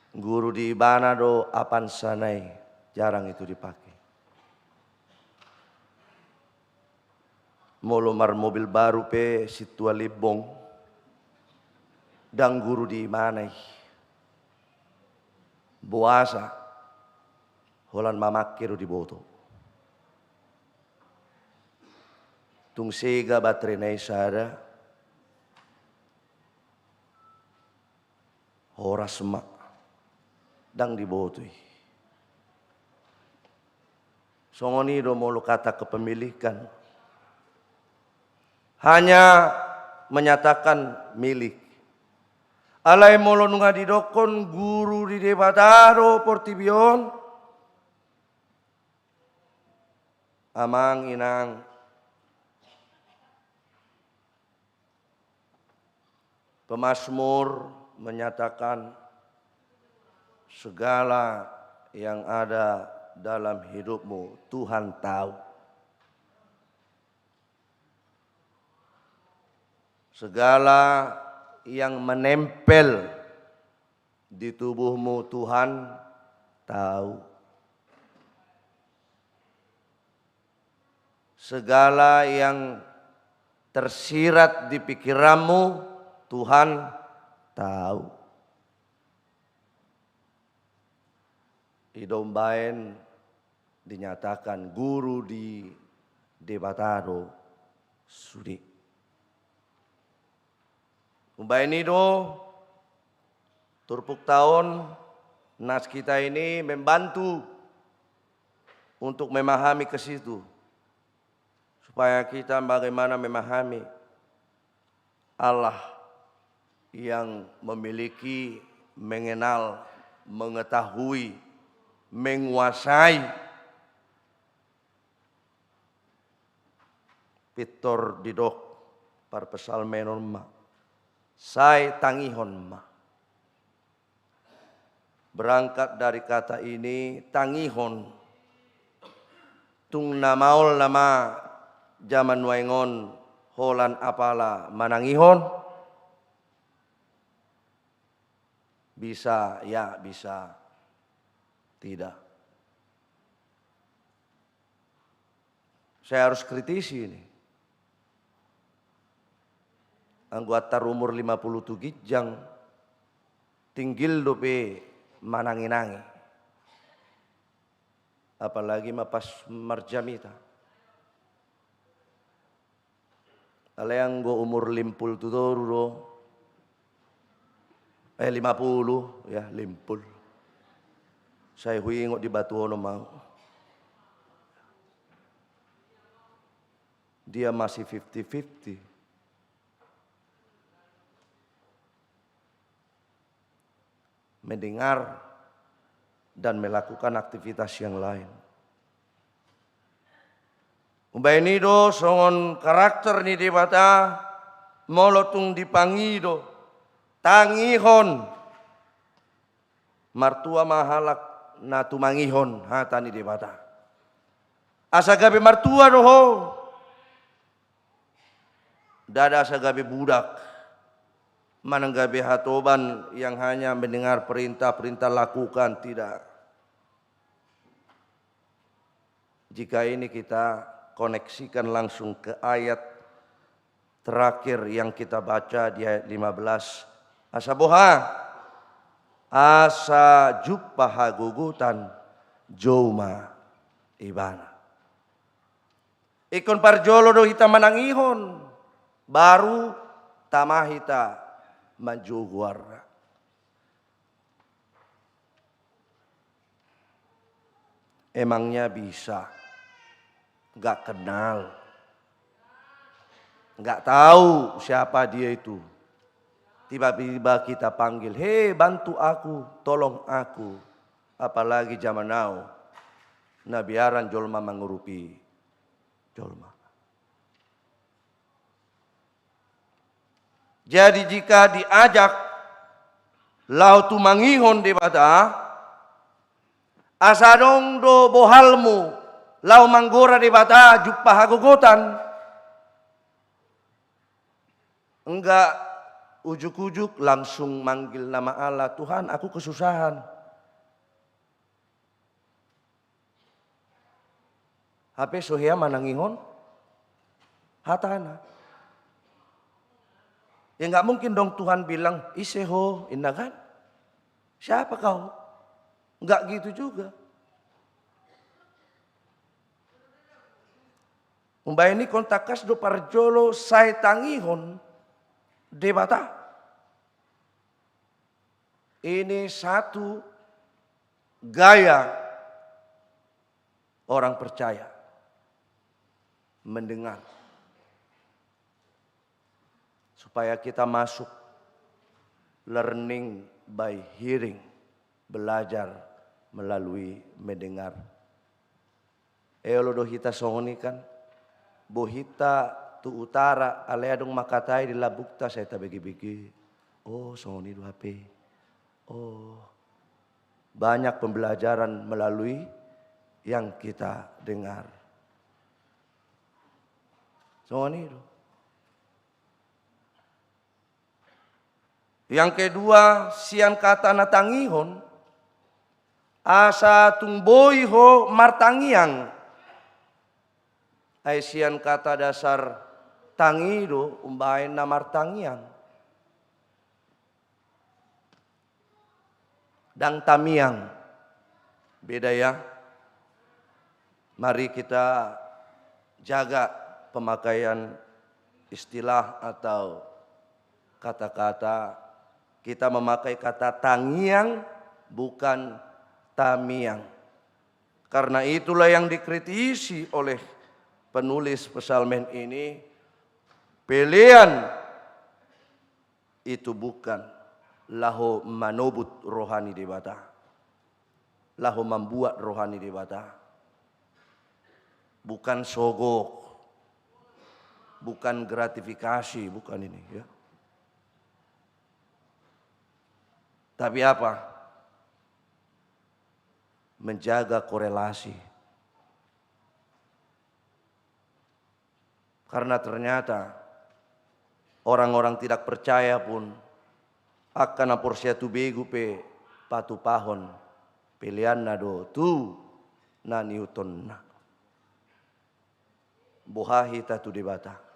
Guru di Ibana do Avanza na i. Jarang itu dipake. Molo marmobil baru pe Sintua Limbong, ndang guru di Ibana i. Boasa? Holan mamake do diboto. Tung sega baterena i sada, horas ma, ndang diboto i. Songon i do molo kata kepemilikan. Hanya menyatakan milik. Alai molo nunga didokkon guru di Debata do portibi on, amang inang, pemazmur menyatakan, segala yang ada dalam hidupmu Tuhan tahu. Segala yang menempel di tubuhmu Tuhan tahu. Segala yang tersirat di pikiranmu Tuhan tahu. I do umbaen dinyatakan guru di Debata do sude. Umbaen i do turpukta on, nas kita ini membantu untuk memahami ke situ, supaya kita bagaimana memahami Allah yang memiliki, mengenal, mengetahui, menguasai. Pintor didok parpsalmen on ma, sai tangihon ma. Berangkat dari kata ini, tangihon. Tung na maol nama jaman nuaeng on holan apala manangihon? Bisa ya, bisa tidak. Saya harus kritisi ini. Anggo antar umur lima puluh tu ginjang, tinggil dope manangi-nangi. Apalagi ma pas marjamita. Alai anggo umur limpul tu toru do, eh, lima puluh, ya, limpul. Sai huingot di batu ono mau. Dia masih fifty fifty. Mendengar dan melakukan aktivitas yang lain. Umbaen i do songon karakter ni Debata, molo tung dipangido, tangihon. Martua ma halak na tumangihon hata ni Debata. Asa gabe martua do ho. Ndada asa gabe budak. Manang gabe hatoban yang hanya mendengar perintah-perintah lakukan, tidak. Jika ini kita koneksikan langsung ke ayat terakhir yang kita baca di ayat lima belas. Asa boha? Asa jumpa hagogotan jou ma ibana. Ingkon parjolo do hita manangihon, baru tama hita manjou goarna. Emangnya bisa? Nggak kenal. Nggak tahu siapa dia itu. Tiba-tiba kita panggil, "Hei, bantu aku, tolong aku." Apalagi zaman now, na biaran jolma mangurupi jolma. Jadi jika diajak laho tumangihon Debata, asa adong do bohalmu laho manggora Debata jumpa hagogotan. Enggak ujuk-ujuk langsung manggil nama Allah, "Tuhan, aku kesusahan." Hape so hea manangihon hatana. Ya, nggak mungkin dong Tuhan bilang, "Ise ho?" Inna kan? "Siapa kau?" Nggak gitu juga. Umbaen i ingkon tangkas do parjolo sai tangihon Debata. Ini satu gaya orang percaya mendengar. Supaya kita masuk learning by hearing, belajar melalui mendengar. E, olo do hita songon i kan. Bohinta tu utara, alai adong mangkatai di lambungta sai tabege-bege. Oh, songon i do hape. Oh, banyak pembelajaran melalui yang kita dengar. Songon i do. Yang kedua, sian kata na tangihon, asa tung boi ho martangiang. Ai sian kata dasar tangi do umbaen na martangiang. Ndang tamiang. Beda ya. Mari kita jaga pemakaian istilah atau kata-kata. Kita memakai kata tangiang, bukan tamiang. Karena itulah yang dikritisi oleh penulis psalmen ini, pelean itu bukan laho manobut roha ni Debata, laho mambuat roha ni Debata. Bukan sogok, bukan gratifikasi, bukan ini, ya. Tapi apa? Menjaga korelasi. Karena ternyata orang-orang tidak percaya pun, angka na porsea tu begu pe patupahon peleanna do tu na niihutonna. Boha hita tu Debata.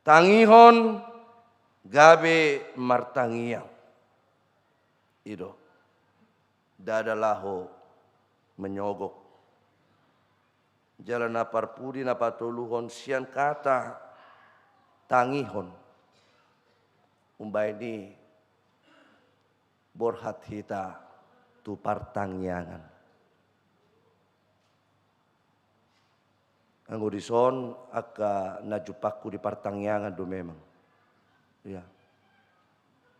Tangihon gabe martangiang. I do. Ndada laho menyogok. Jala na parpudi na patoluhon sian kata tangihon. Umbaen i Borhat hita tu partangiangan. Anggo dison angka na jumpangku di partangiangan do memang. Ya.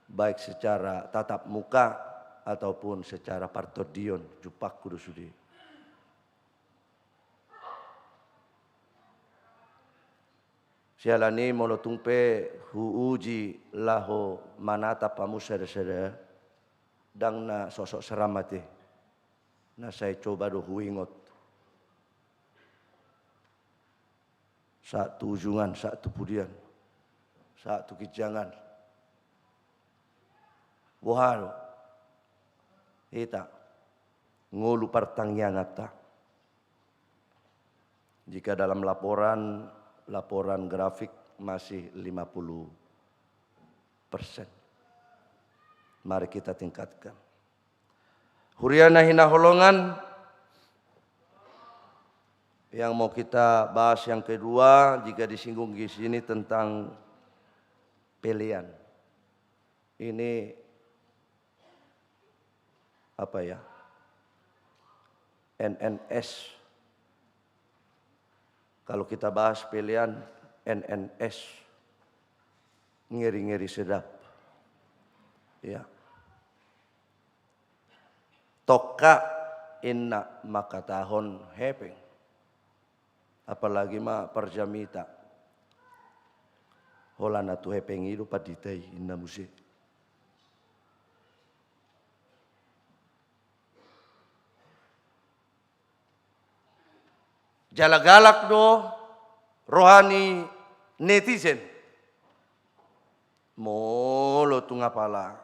Baik secara tatap muka ataupun secara partondion, jumpangku do sude. Siala ni molo tung pe huuji laho manatap hamu sada-sada, ndang na sosok seramat i. Na sai coba do huingot. Sahat tu ujungan, sahat tu pudian, sahat tu ginjangan. Boha do? Hita ngolu partangianganta. Jika dalam laporan, laporan grafik masih lima puluh persen. Mari kita tingkatkan. Huria na hinaholongan, yang mau kita bahas yang kedua, jika disinggung di sini tentang pelean. Ini apa ya? N N S. Kalau kita bahas pelean, N N S. Ngeri-ngeri sedap. Ya. Tongka inna mangkatahon hepeng. Apalagi ma parjamita. Holan na tu hepeng i do pandita i, inna muse. Jala galak do roha ni netizen. Molo tung apala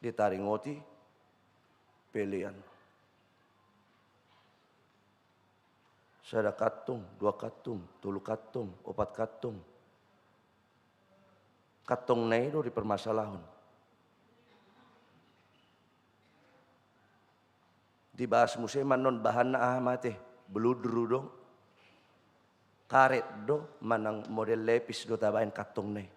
ditaringoti pelean. Sada kantung, dua kantung, tolu kantung, opat kantung. Kantongna i do dipermasalahon. Dibahas muse ma annon bahanna aha mate, beludru do, karet do, manang model lepis do tabaen kantongna i.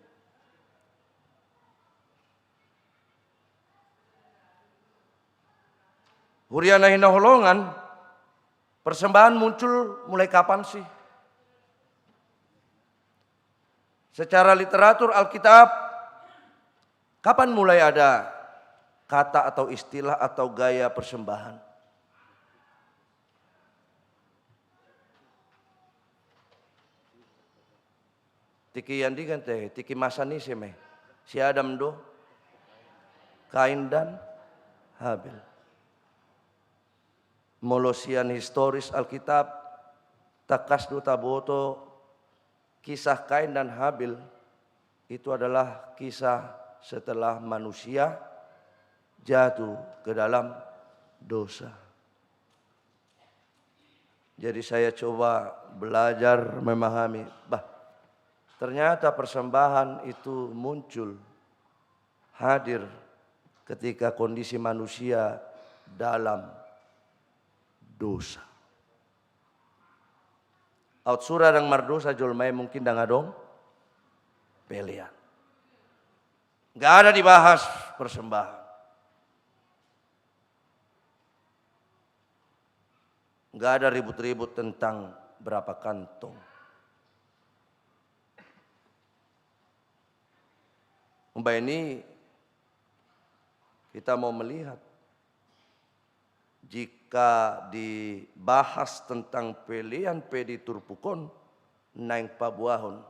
Huria na hinaholongan, persembahan muncul mulai kapan sih? Secara literatur Alkitab, kapan mulai ada kata atau istilah atau gaya persembahan? Tiki andigan te, tiki masa ni ise ma i? Si Adam do, Kain dan Habil. Molo sian historis Alkitab, tangkas do taboto kisah Kain dan Habil itu adalah kisah setelah manusia jatuh ke dalam dosa. Jadi saya coba belajar memahami, bah, ternyata persembahan itu muncul, hadir ketika kondisi manusia dalam dosa. Aut sura ndang mardosa jolma i mungkin ndang adong pelean. Nggak ada dibahas persembahan. Nggak ada ribut-ribut tentang berapa kantong. Umbahen i kita mau melihat, jika dibahas tentang pelean pe di turpuk on, naeng paboahon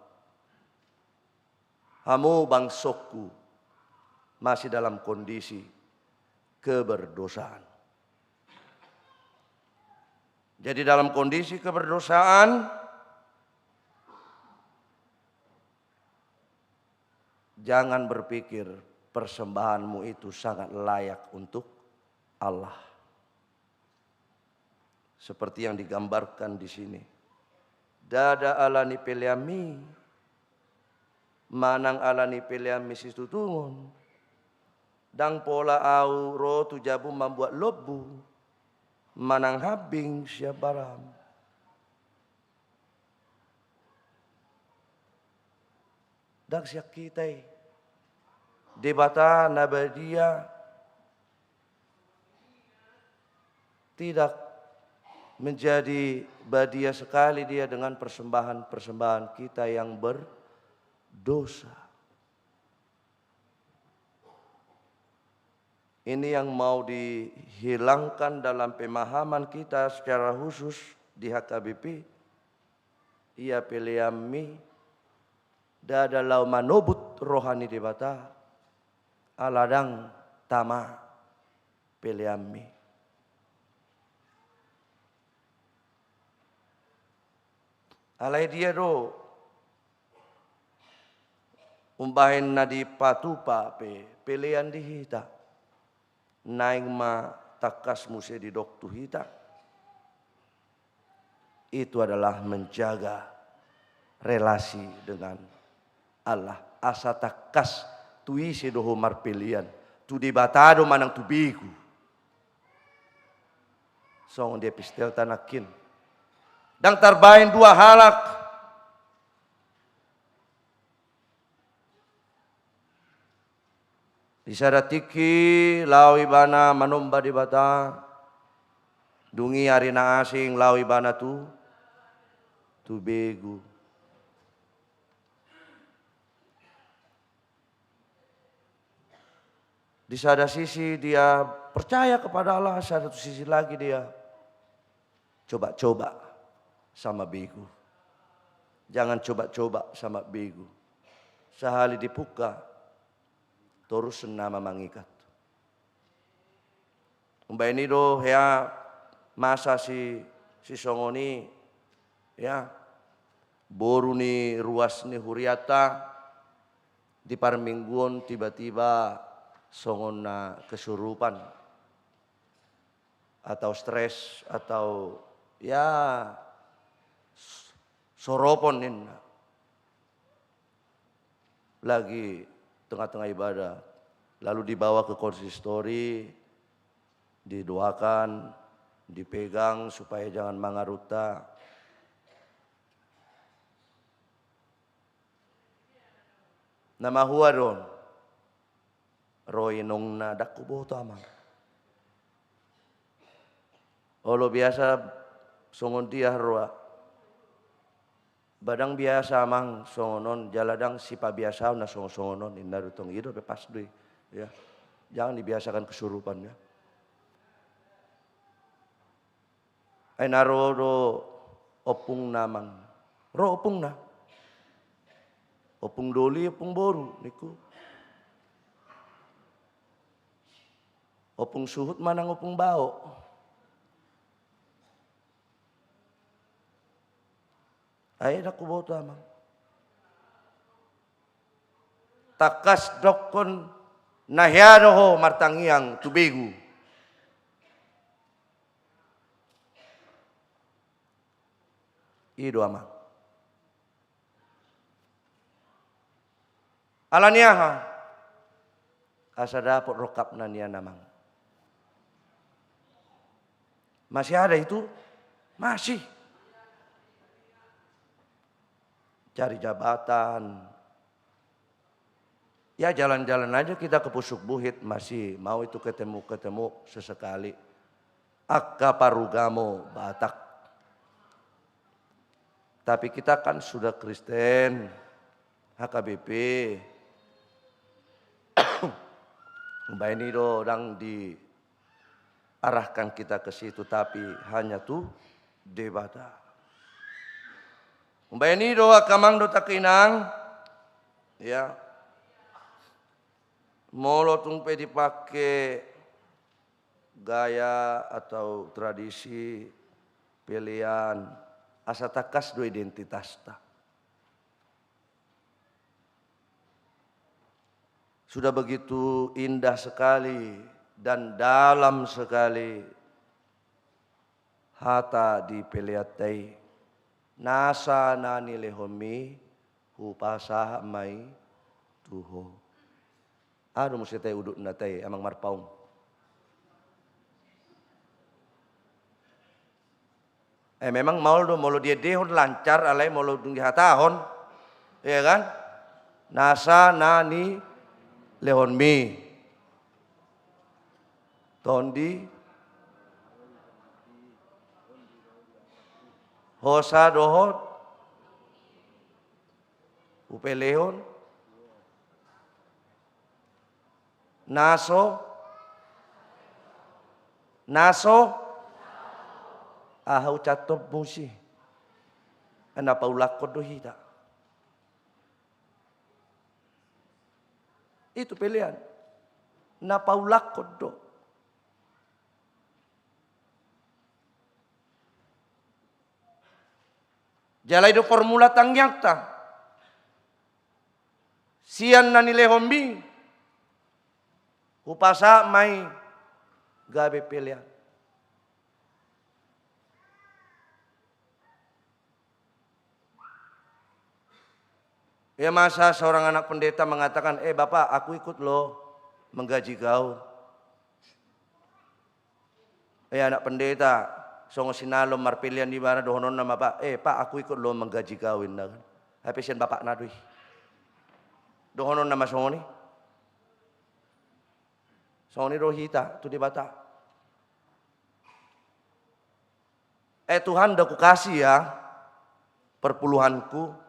hamu bangsongku masih dalam kondisi keberdosaan. Jadi dalam kondisi keberdosaan, jangan berpikir persembahanmu itu sangat layak untuk Allah. Seperti yang digambarkan di sini. Ndada ala ni peleanmi, manang ala ni peleanmi situtungon. Ndang pola ahu ro tu jabu mambuat lombu, manang hambing sian baram. Ndang sian hita i. Debata na badia tidak menjadi badia sekali dia dengan persembahan-persembahan kita yang berdosa. Ini yang mau dihilangkan dalam pemahaman kita secara khusus di H K B P. Ia peleanmi, ndada laho manobut roha ni Debata, ala ndang tama peleanmi. Alai dia do umbahen na dipatupa pe pelean di hita, naeng ma tangkas muse didok tu hita. Itu adalah menjaga relasi dengan Allah. Asa tangkas tu ise do ho marpelean, tu Debata do manang tu begu. Songon di epistelta nangkin. Ndang tarbaen dua halak. Di sada tingki laho ibana manomba Debata, dung i ari na asing laho ibana tu, tu begu. Di sada sisi dia percaya kepada Allah, sada tu sisi lagi dia coba-coba sama begu. Jangan coba-coba sama begu. Sahali dipungka, torus nama mangikat. Umbahen i do hea masa si, sisongon i, ya, boru ni ruas ni hurianta di parmingguon tiba-tiba songon na kesurupan atau stres atau, ya, s-, soropon ninna. Lagi tengah-tengah ibadah, lalu dibawa ke konsistori, didoakan, dipegang supaya jangan mangarunta. Na mahua do on. Ro inongna, ndang huboto amang. Olo biasa songon dia roa. Ba ndang biasa amang songon on, jala ndang sipabiasaon na songon-songon on, ninna do tong. I do pe pas do i. Ya. Jangan dibiasakan kesurupan, ya. Ai na ro do ompungna amang. Ro ompungna. Ompung doli, ompung boru, ningku. Ompung suhut manang ompung bao. Ai ndang huboto amang. Tangkas dokkon na hea do ho martangiang tu begu. I do amang. Ala ni aha? Asa dapot rongkapna nian amang. Masih ada itu? Masih. Cari jabatan. Ya, jalan-jalan aja kita ke Pusuk Buhit, masih mau itu ketemu-ketemu sesekali. Angka parugamo Batak. Tapi kita kan sudah Kristen, H K B P. Umbahen i do ndang diarahkan kita ke situ, tapi hanya tu Debata. Umbahen i do angka amang dohot angka inang, ya. Molo tung pe dipake gaya atau tradisi pelean, asa tangkas do identitasta. Sudah begitu indah sekali dan dalam sekali hata di peleanta i, nasa na nilehonmi hupasahat ma i tu ho. Aha do muse tahe udutna tahe, amang Marpaung? Eh, memang maol do molo diendehon lancar, alai molo dung dihatahon, iya kan? Nasa na nilehonmi. Tondi. Hosa dohot hupelehon na so, na so, aha ucaponmu si? Na paulakkon do hita. Itu pelean. Na paulakkon do. Jala i do formula tangiangta. Sian na nilehonmi, hupasahat ma i gabe pelean. Ia masa seorang anak pendeta mengatakan, "Eh, Bapak, aku ikut loh menggaji kau." Eh, anak pendeta, songon sinalom marpelean ibana dohononna ma, Pak, "Eh, Pak, aku ikut loh menggaji kau," inna kan. Hape sian bapakna do i. Dohononna ma songon i. Songon i do hita tu Debata. Eh, Tuhan, udah kukasih ya perpuluhanku.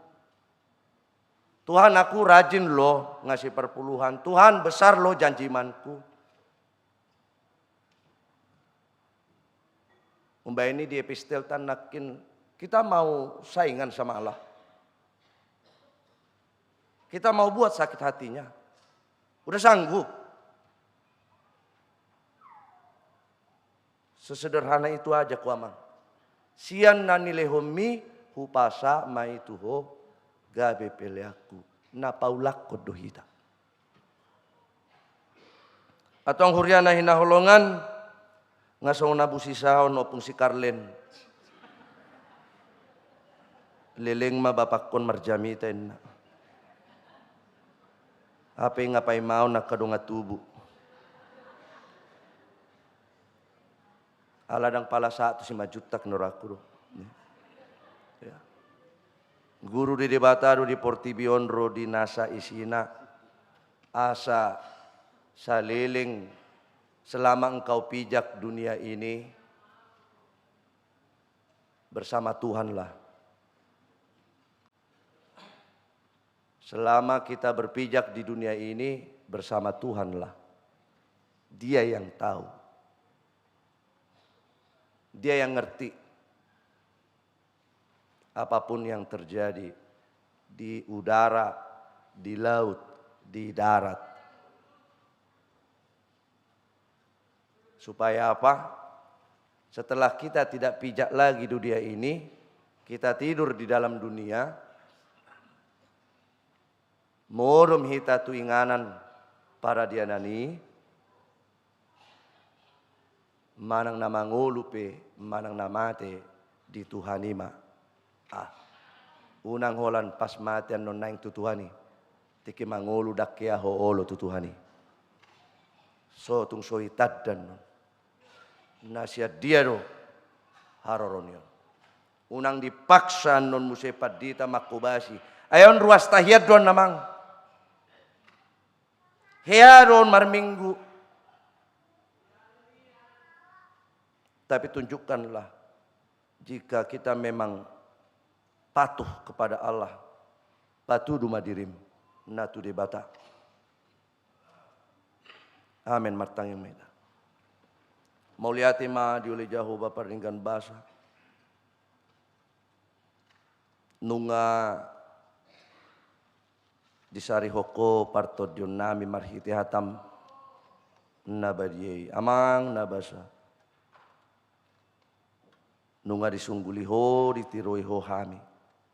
Tuhan, aku rajin loh ngasih perpuluhan. Tuhan, besar loh janji imanku. Umbahen i di epistelta nangkin kita mau saingan sama Allah. Kita mau buat sakit hatinya. Udah sanggup. Sesederhana itu aja ku amang. Sian na nilehonmi hupasahat ma i tu ho gabe peleanku. Na paulakkon do hita. Antong huria na hinaholongan, nga songon na busisaon ompung si Karlen. Leleng ma bapakkon marjamita inna. Hape nga paimaon angka dongan tubu. Ala ndang pala sahat tu Simanjuntak ni rohangku do. Ya. Guru ni Debata do di portibi on ro di nasa isina, asa saleleng selama engkau pijak dunia ini, bersama Tuhanlah. Selama kita berpijak di dunia ini, bersama Tuhanlah. Dia yang tahu. Dia yang ngerti. Apapun yang terjadi di udara, di laut, di darat. Supaya apa? Setelah kita tidak pijak lagi dunia ini, kita tidur di dalam dunia, modom hita tu inganan paradianan i, manang na mangolu pe, manang na mate, di Tuhan i ma. Ah. Unang holan pas mate annon naeng tu Tuhan i. Tingki mangolu ndang hea ho olo tu Tuhan i. So tung so itanda annon. Na sian dia do haroro ni on. Unang dipaksa annon muse pandita mangkobasi. Ai on ruasta hian do on amang. Hea do on marminggu. Tapi tunjukkanlah, jika kita memang patuh kepada Allah, patudu ma dirim na tu Debata. Amen. Martangiang ma hita. Mauliate ma dioloi Jahowa pardenggan basa. Nunga disarihon ho partondionnami marhite hataM na badia i. Amang na basa, nunga disungguli Ho, ditiroi Ho hami.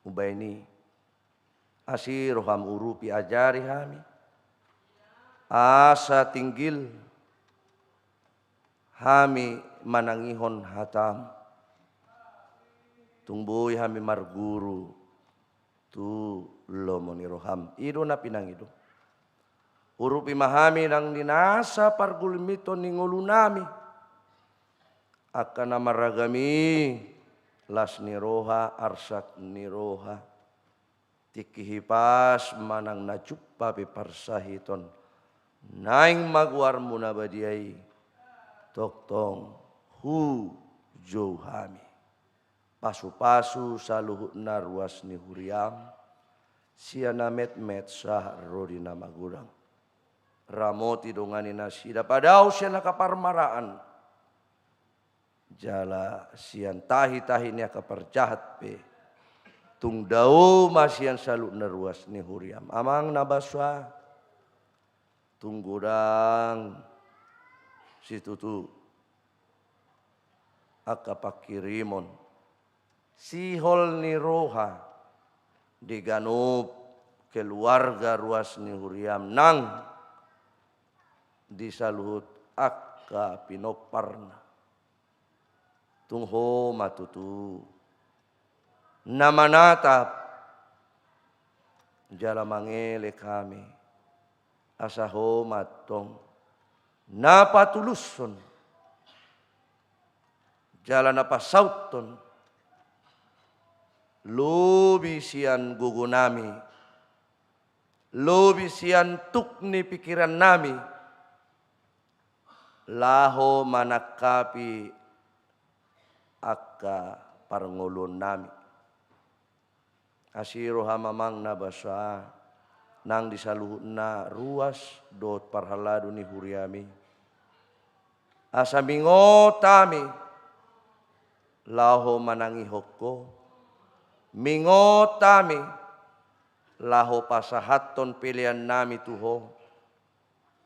Umbahen i, asi rohaM, urupi, ajari hami, asa tinggil hami manangihon hataM. Tung boi hami marguru tu lomo ni rohaM. I do na pinangido. Urupi ma hami nang di nasa pargulmiton ni ngolunami. Angka na maragam i, las ni roha, arsak ni roha. Tingki hipas manang na jumpa pe parsahiton, naeng ma goarMu na badia i, tongtong hujou hami. Pasupasu saluhutna ruas ni huriam, sian na metmet sahat ro di na magodang. Ramoti dongani nasida, padao sian angka parmaraan, jala sian tahitahi ni angka parjahat pe. Tung dao ma sian saluhutna ruas ni huriam. Amang na basa, tung godang situtu angka pangkirimon, sihol ni roha di ganup keluarga ruas ni huriam nang di saluhut angka pinomparna. Tung Ho ma tutu na manatap jala mangelek hami, asa Ho ma tong na patulushon jala na pasauthon lobi sian gogonami, lobi sian tuk ni pingkirannami, laho manangkapi angka parngoluonnami. Asi roham Amang na basa, nang di saluhutna ruas dohot parhalado ni huriami. Asa mingot hami laho manangihon Ho, mingot hami laho pasahathon peleannami tu Ho,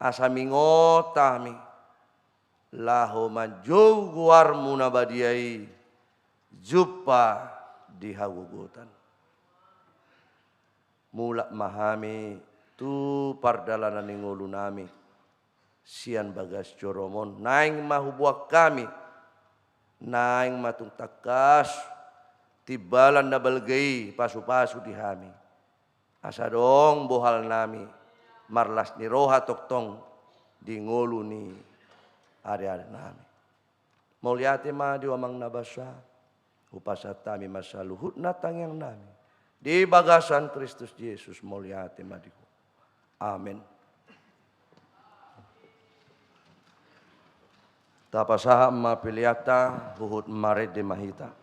asa mingot hami laho manjou goarmu na badia i jumpa di hagogotan. Mulak ma hami tu pardalanan ni ngolunami sian bagas joroMon, naeng ma huboan hami, naeng ma tung tangkas timbalan na balga i pasupasu di hami. Asa adong bohalnami marlas ni roha tongtong di ngolu ni adeadenami. Mauliate ma di Ho Amang na basa, hupasahat hami ma saluhutna tangiangnami di bagasan Kristus Jesus, mauliate ma di Ho. Amen. Tapasahat ma peleanta, huhut marende ma hita.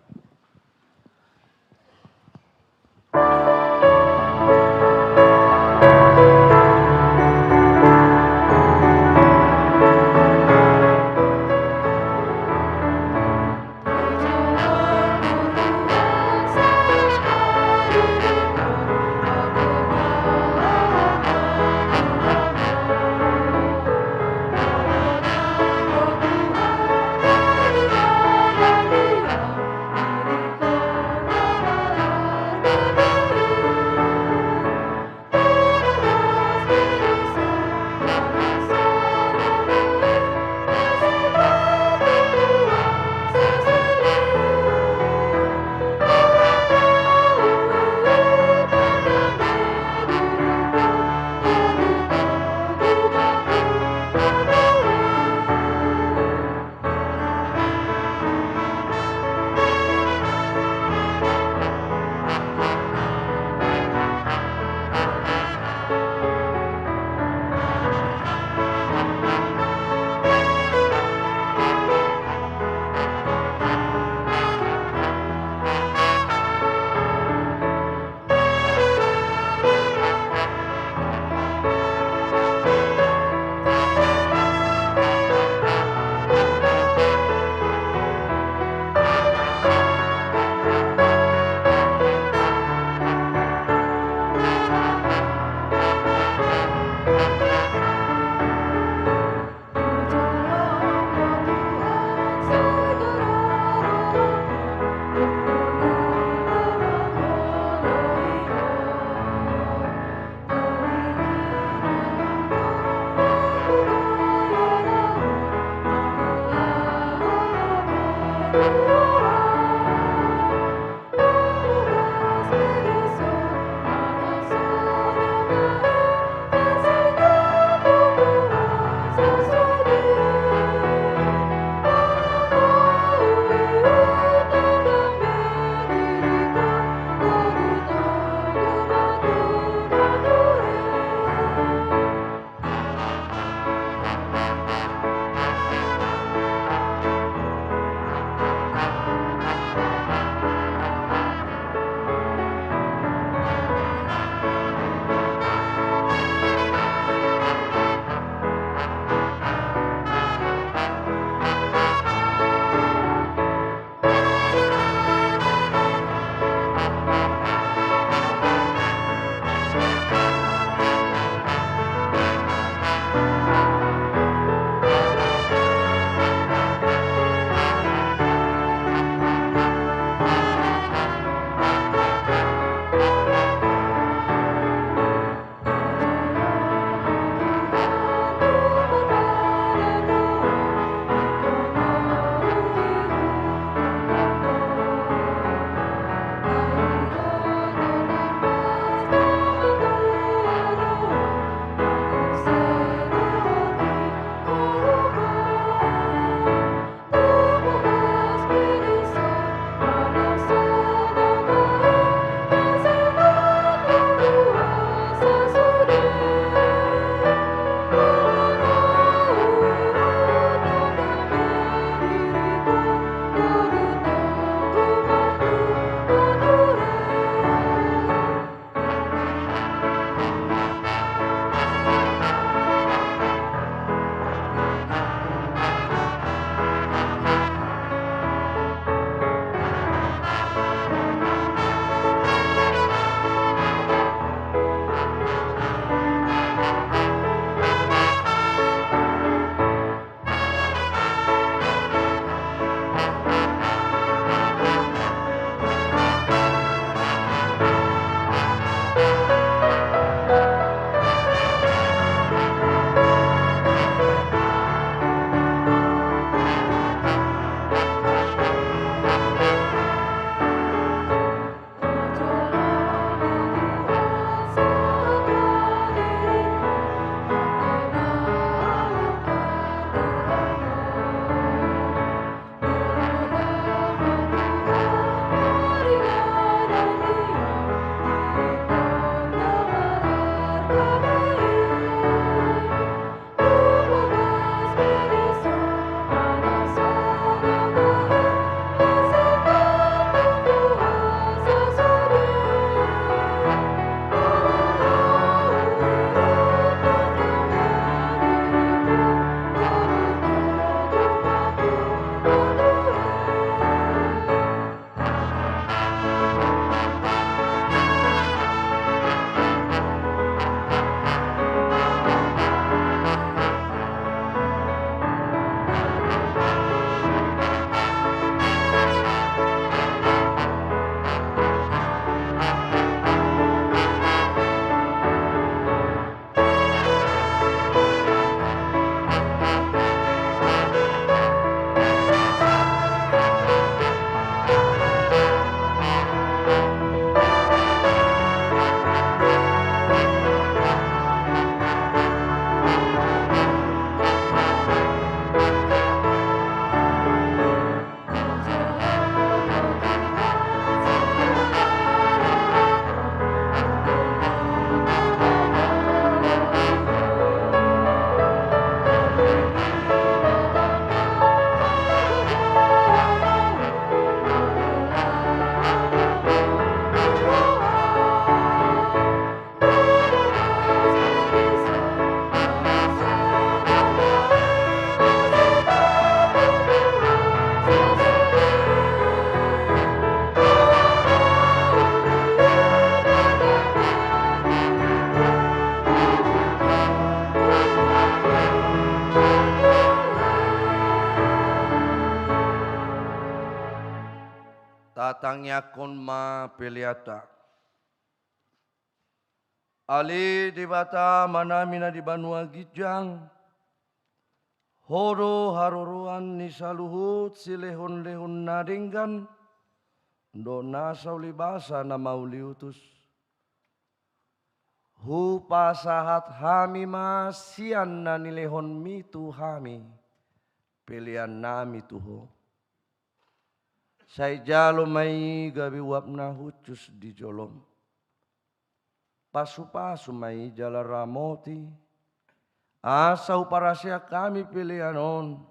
Tangiangkon ma peleanta. Ale Debata Amanami na di banua ginjang, Ho do haroroan ni saluhut silehonlehon na denggan dohot nasa ulibasa na mauliutus. Hupasahat hami ma sian na nilehonMi tu hami peleannami tu Ho. Sai jalo ma i gabe uap na hushus di jolom. Pasupasu ma i jala ramoti, asa huparaseang hami pelean on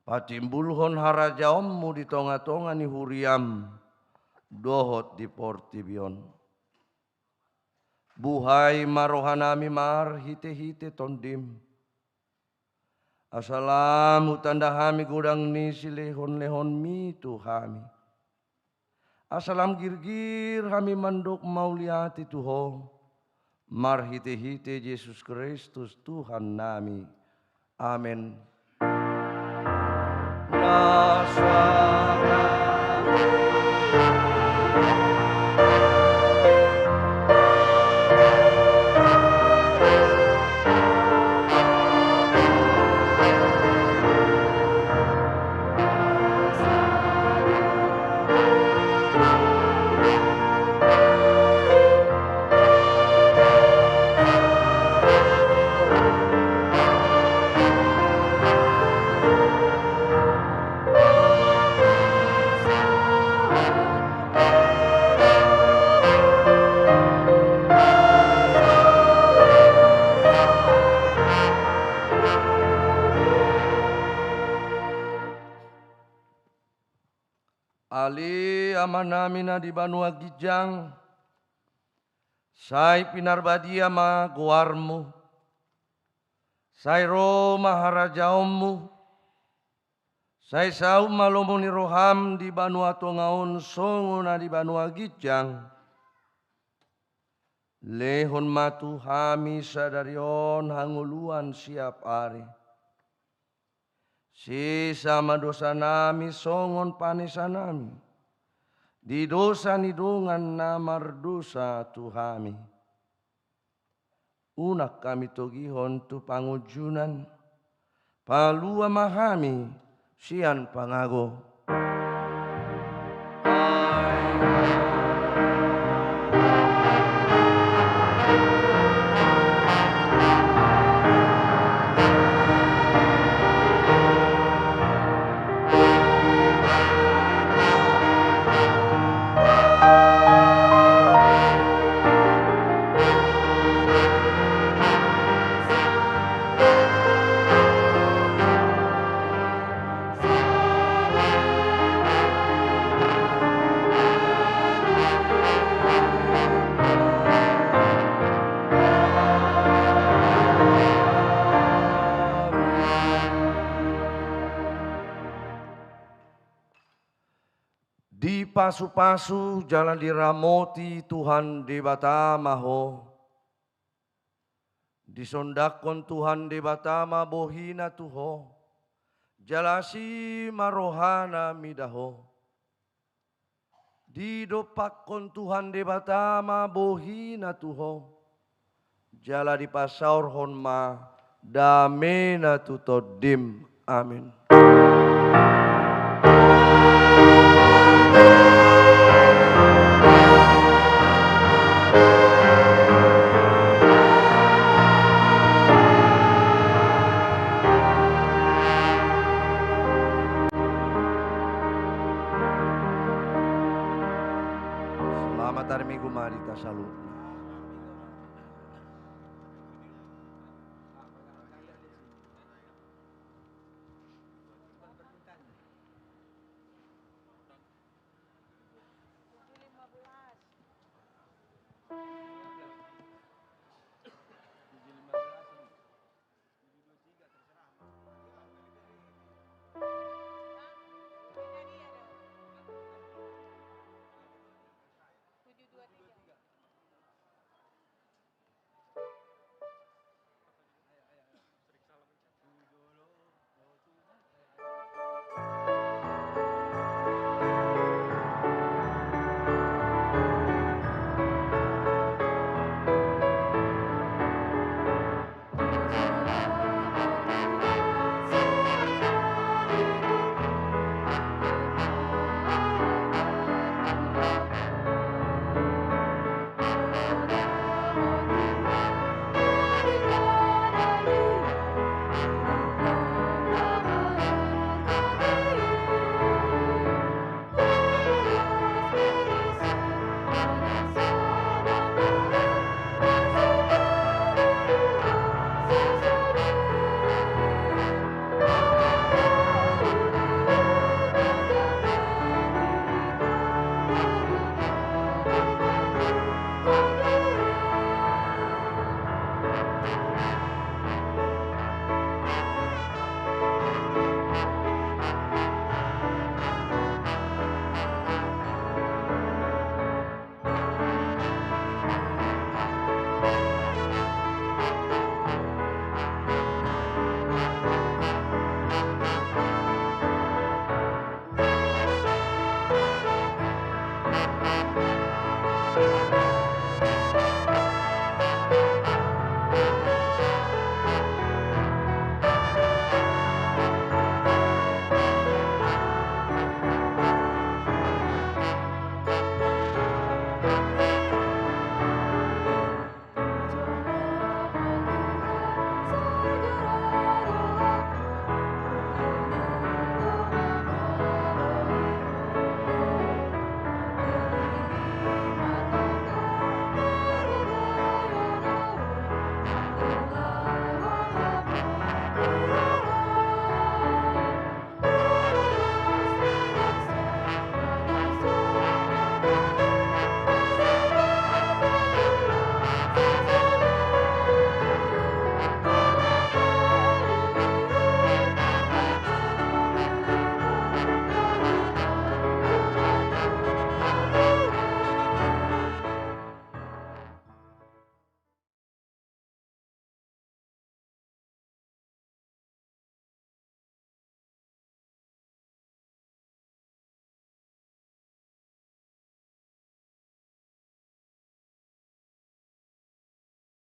patimbulhon harajaonMu di tongatonga ni huriaM dohot di portibi on. Buhai ma rohanami marhitehite TondiM, asa lam hutanda hami godang ni silehonlehonMi tu hami. Asa lam girgir hami mandok mauliate tu Ho, marhitehite Jesus Kristus Tuhannami. Amen. Ale Amanami na di banua ginjang, sai pinarbadia ma goarMu, sai ro ma harajaonMu, sai saut ma lomo ni rohaM di banua tonga on songon na di banua ginjang. Lehon ma tu hami sadari on hangoluan siap ari. Sesa ma dosanami songon panesanami di dosa ni dongan na mardosa tu hami. Unang hami togihon tu pangunjunan, palua ma hami sian pangago. Dipasupasu jala diramoti Tuhan Debata ma ho. Disondangkon Tuhan Debata ma bohina tu ho, jala asi ma rohana mida ho. Didompakkon Tuhan Debata ma bohina tu ho, jala dipasaorhon ma damena tu tondim. Amin. Selamat hari Minggu ma di hita saluhutna.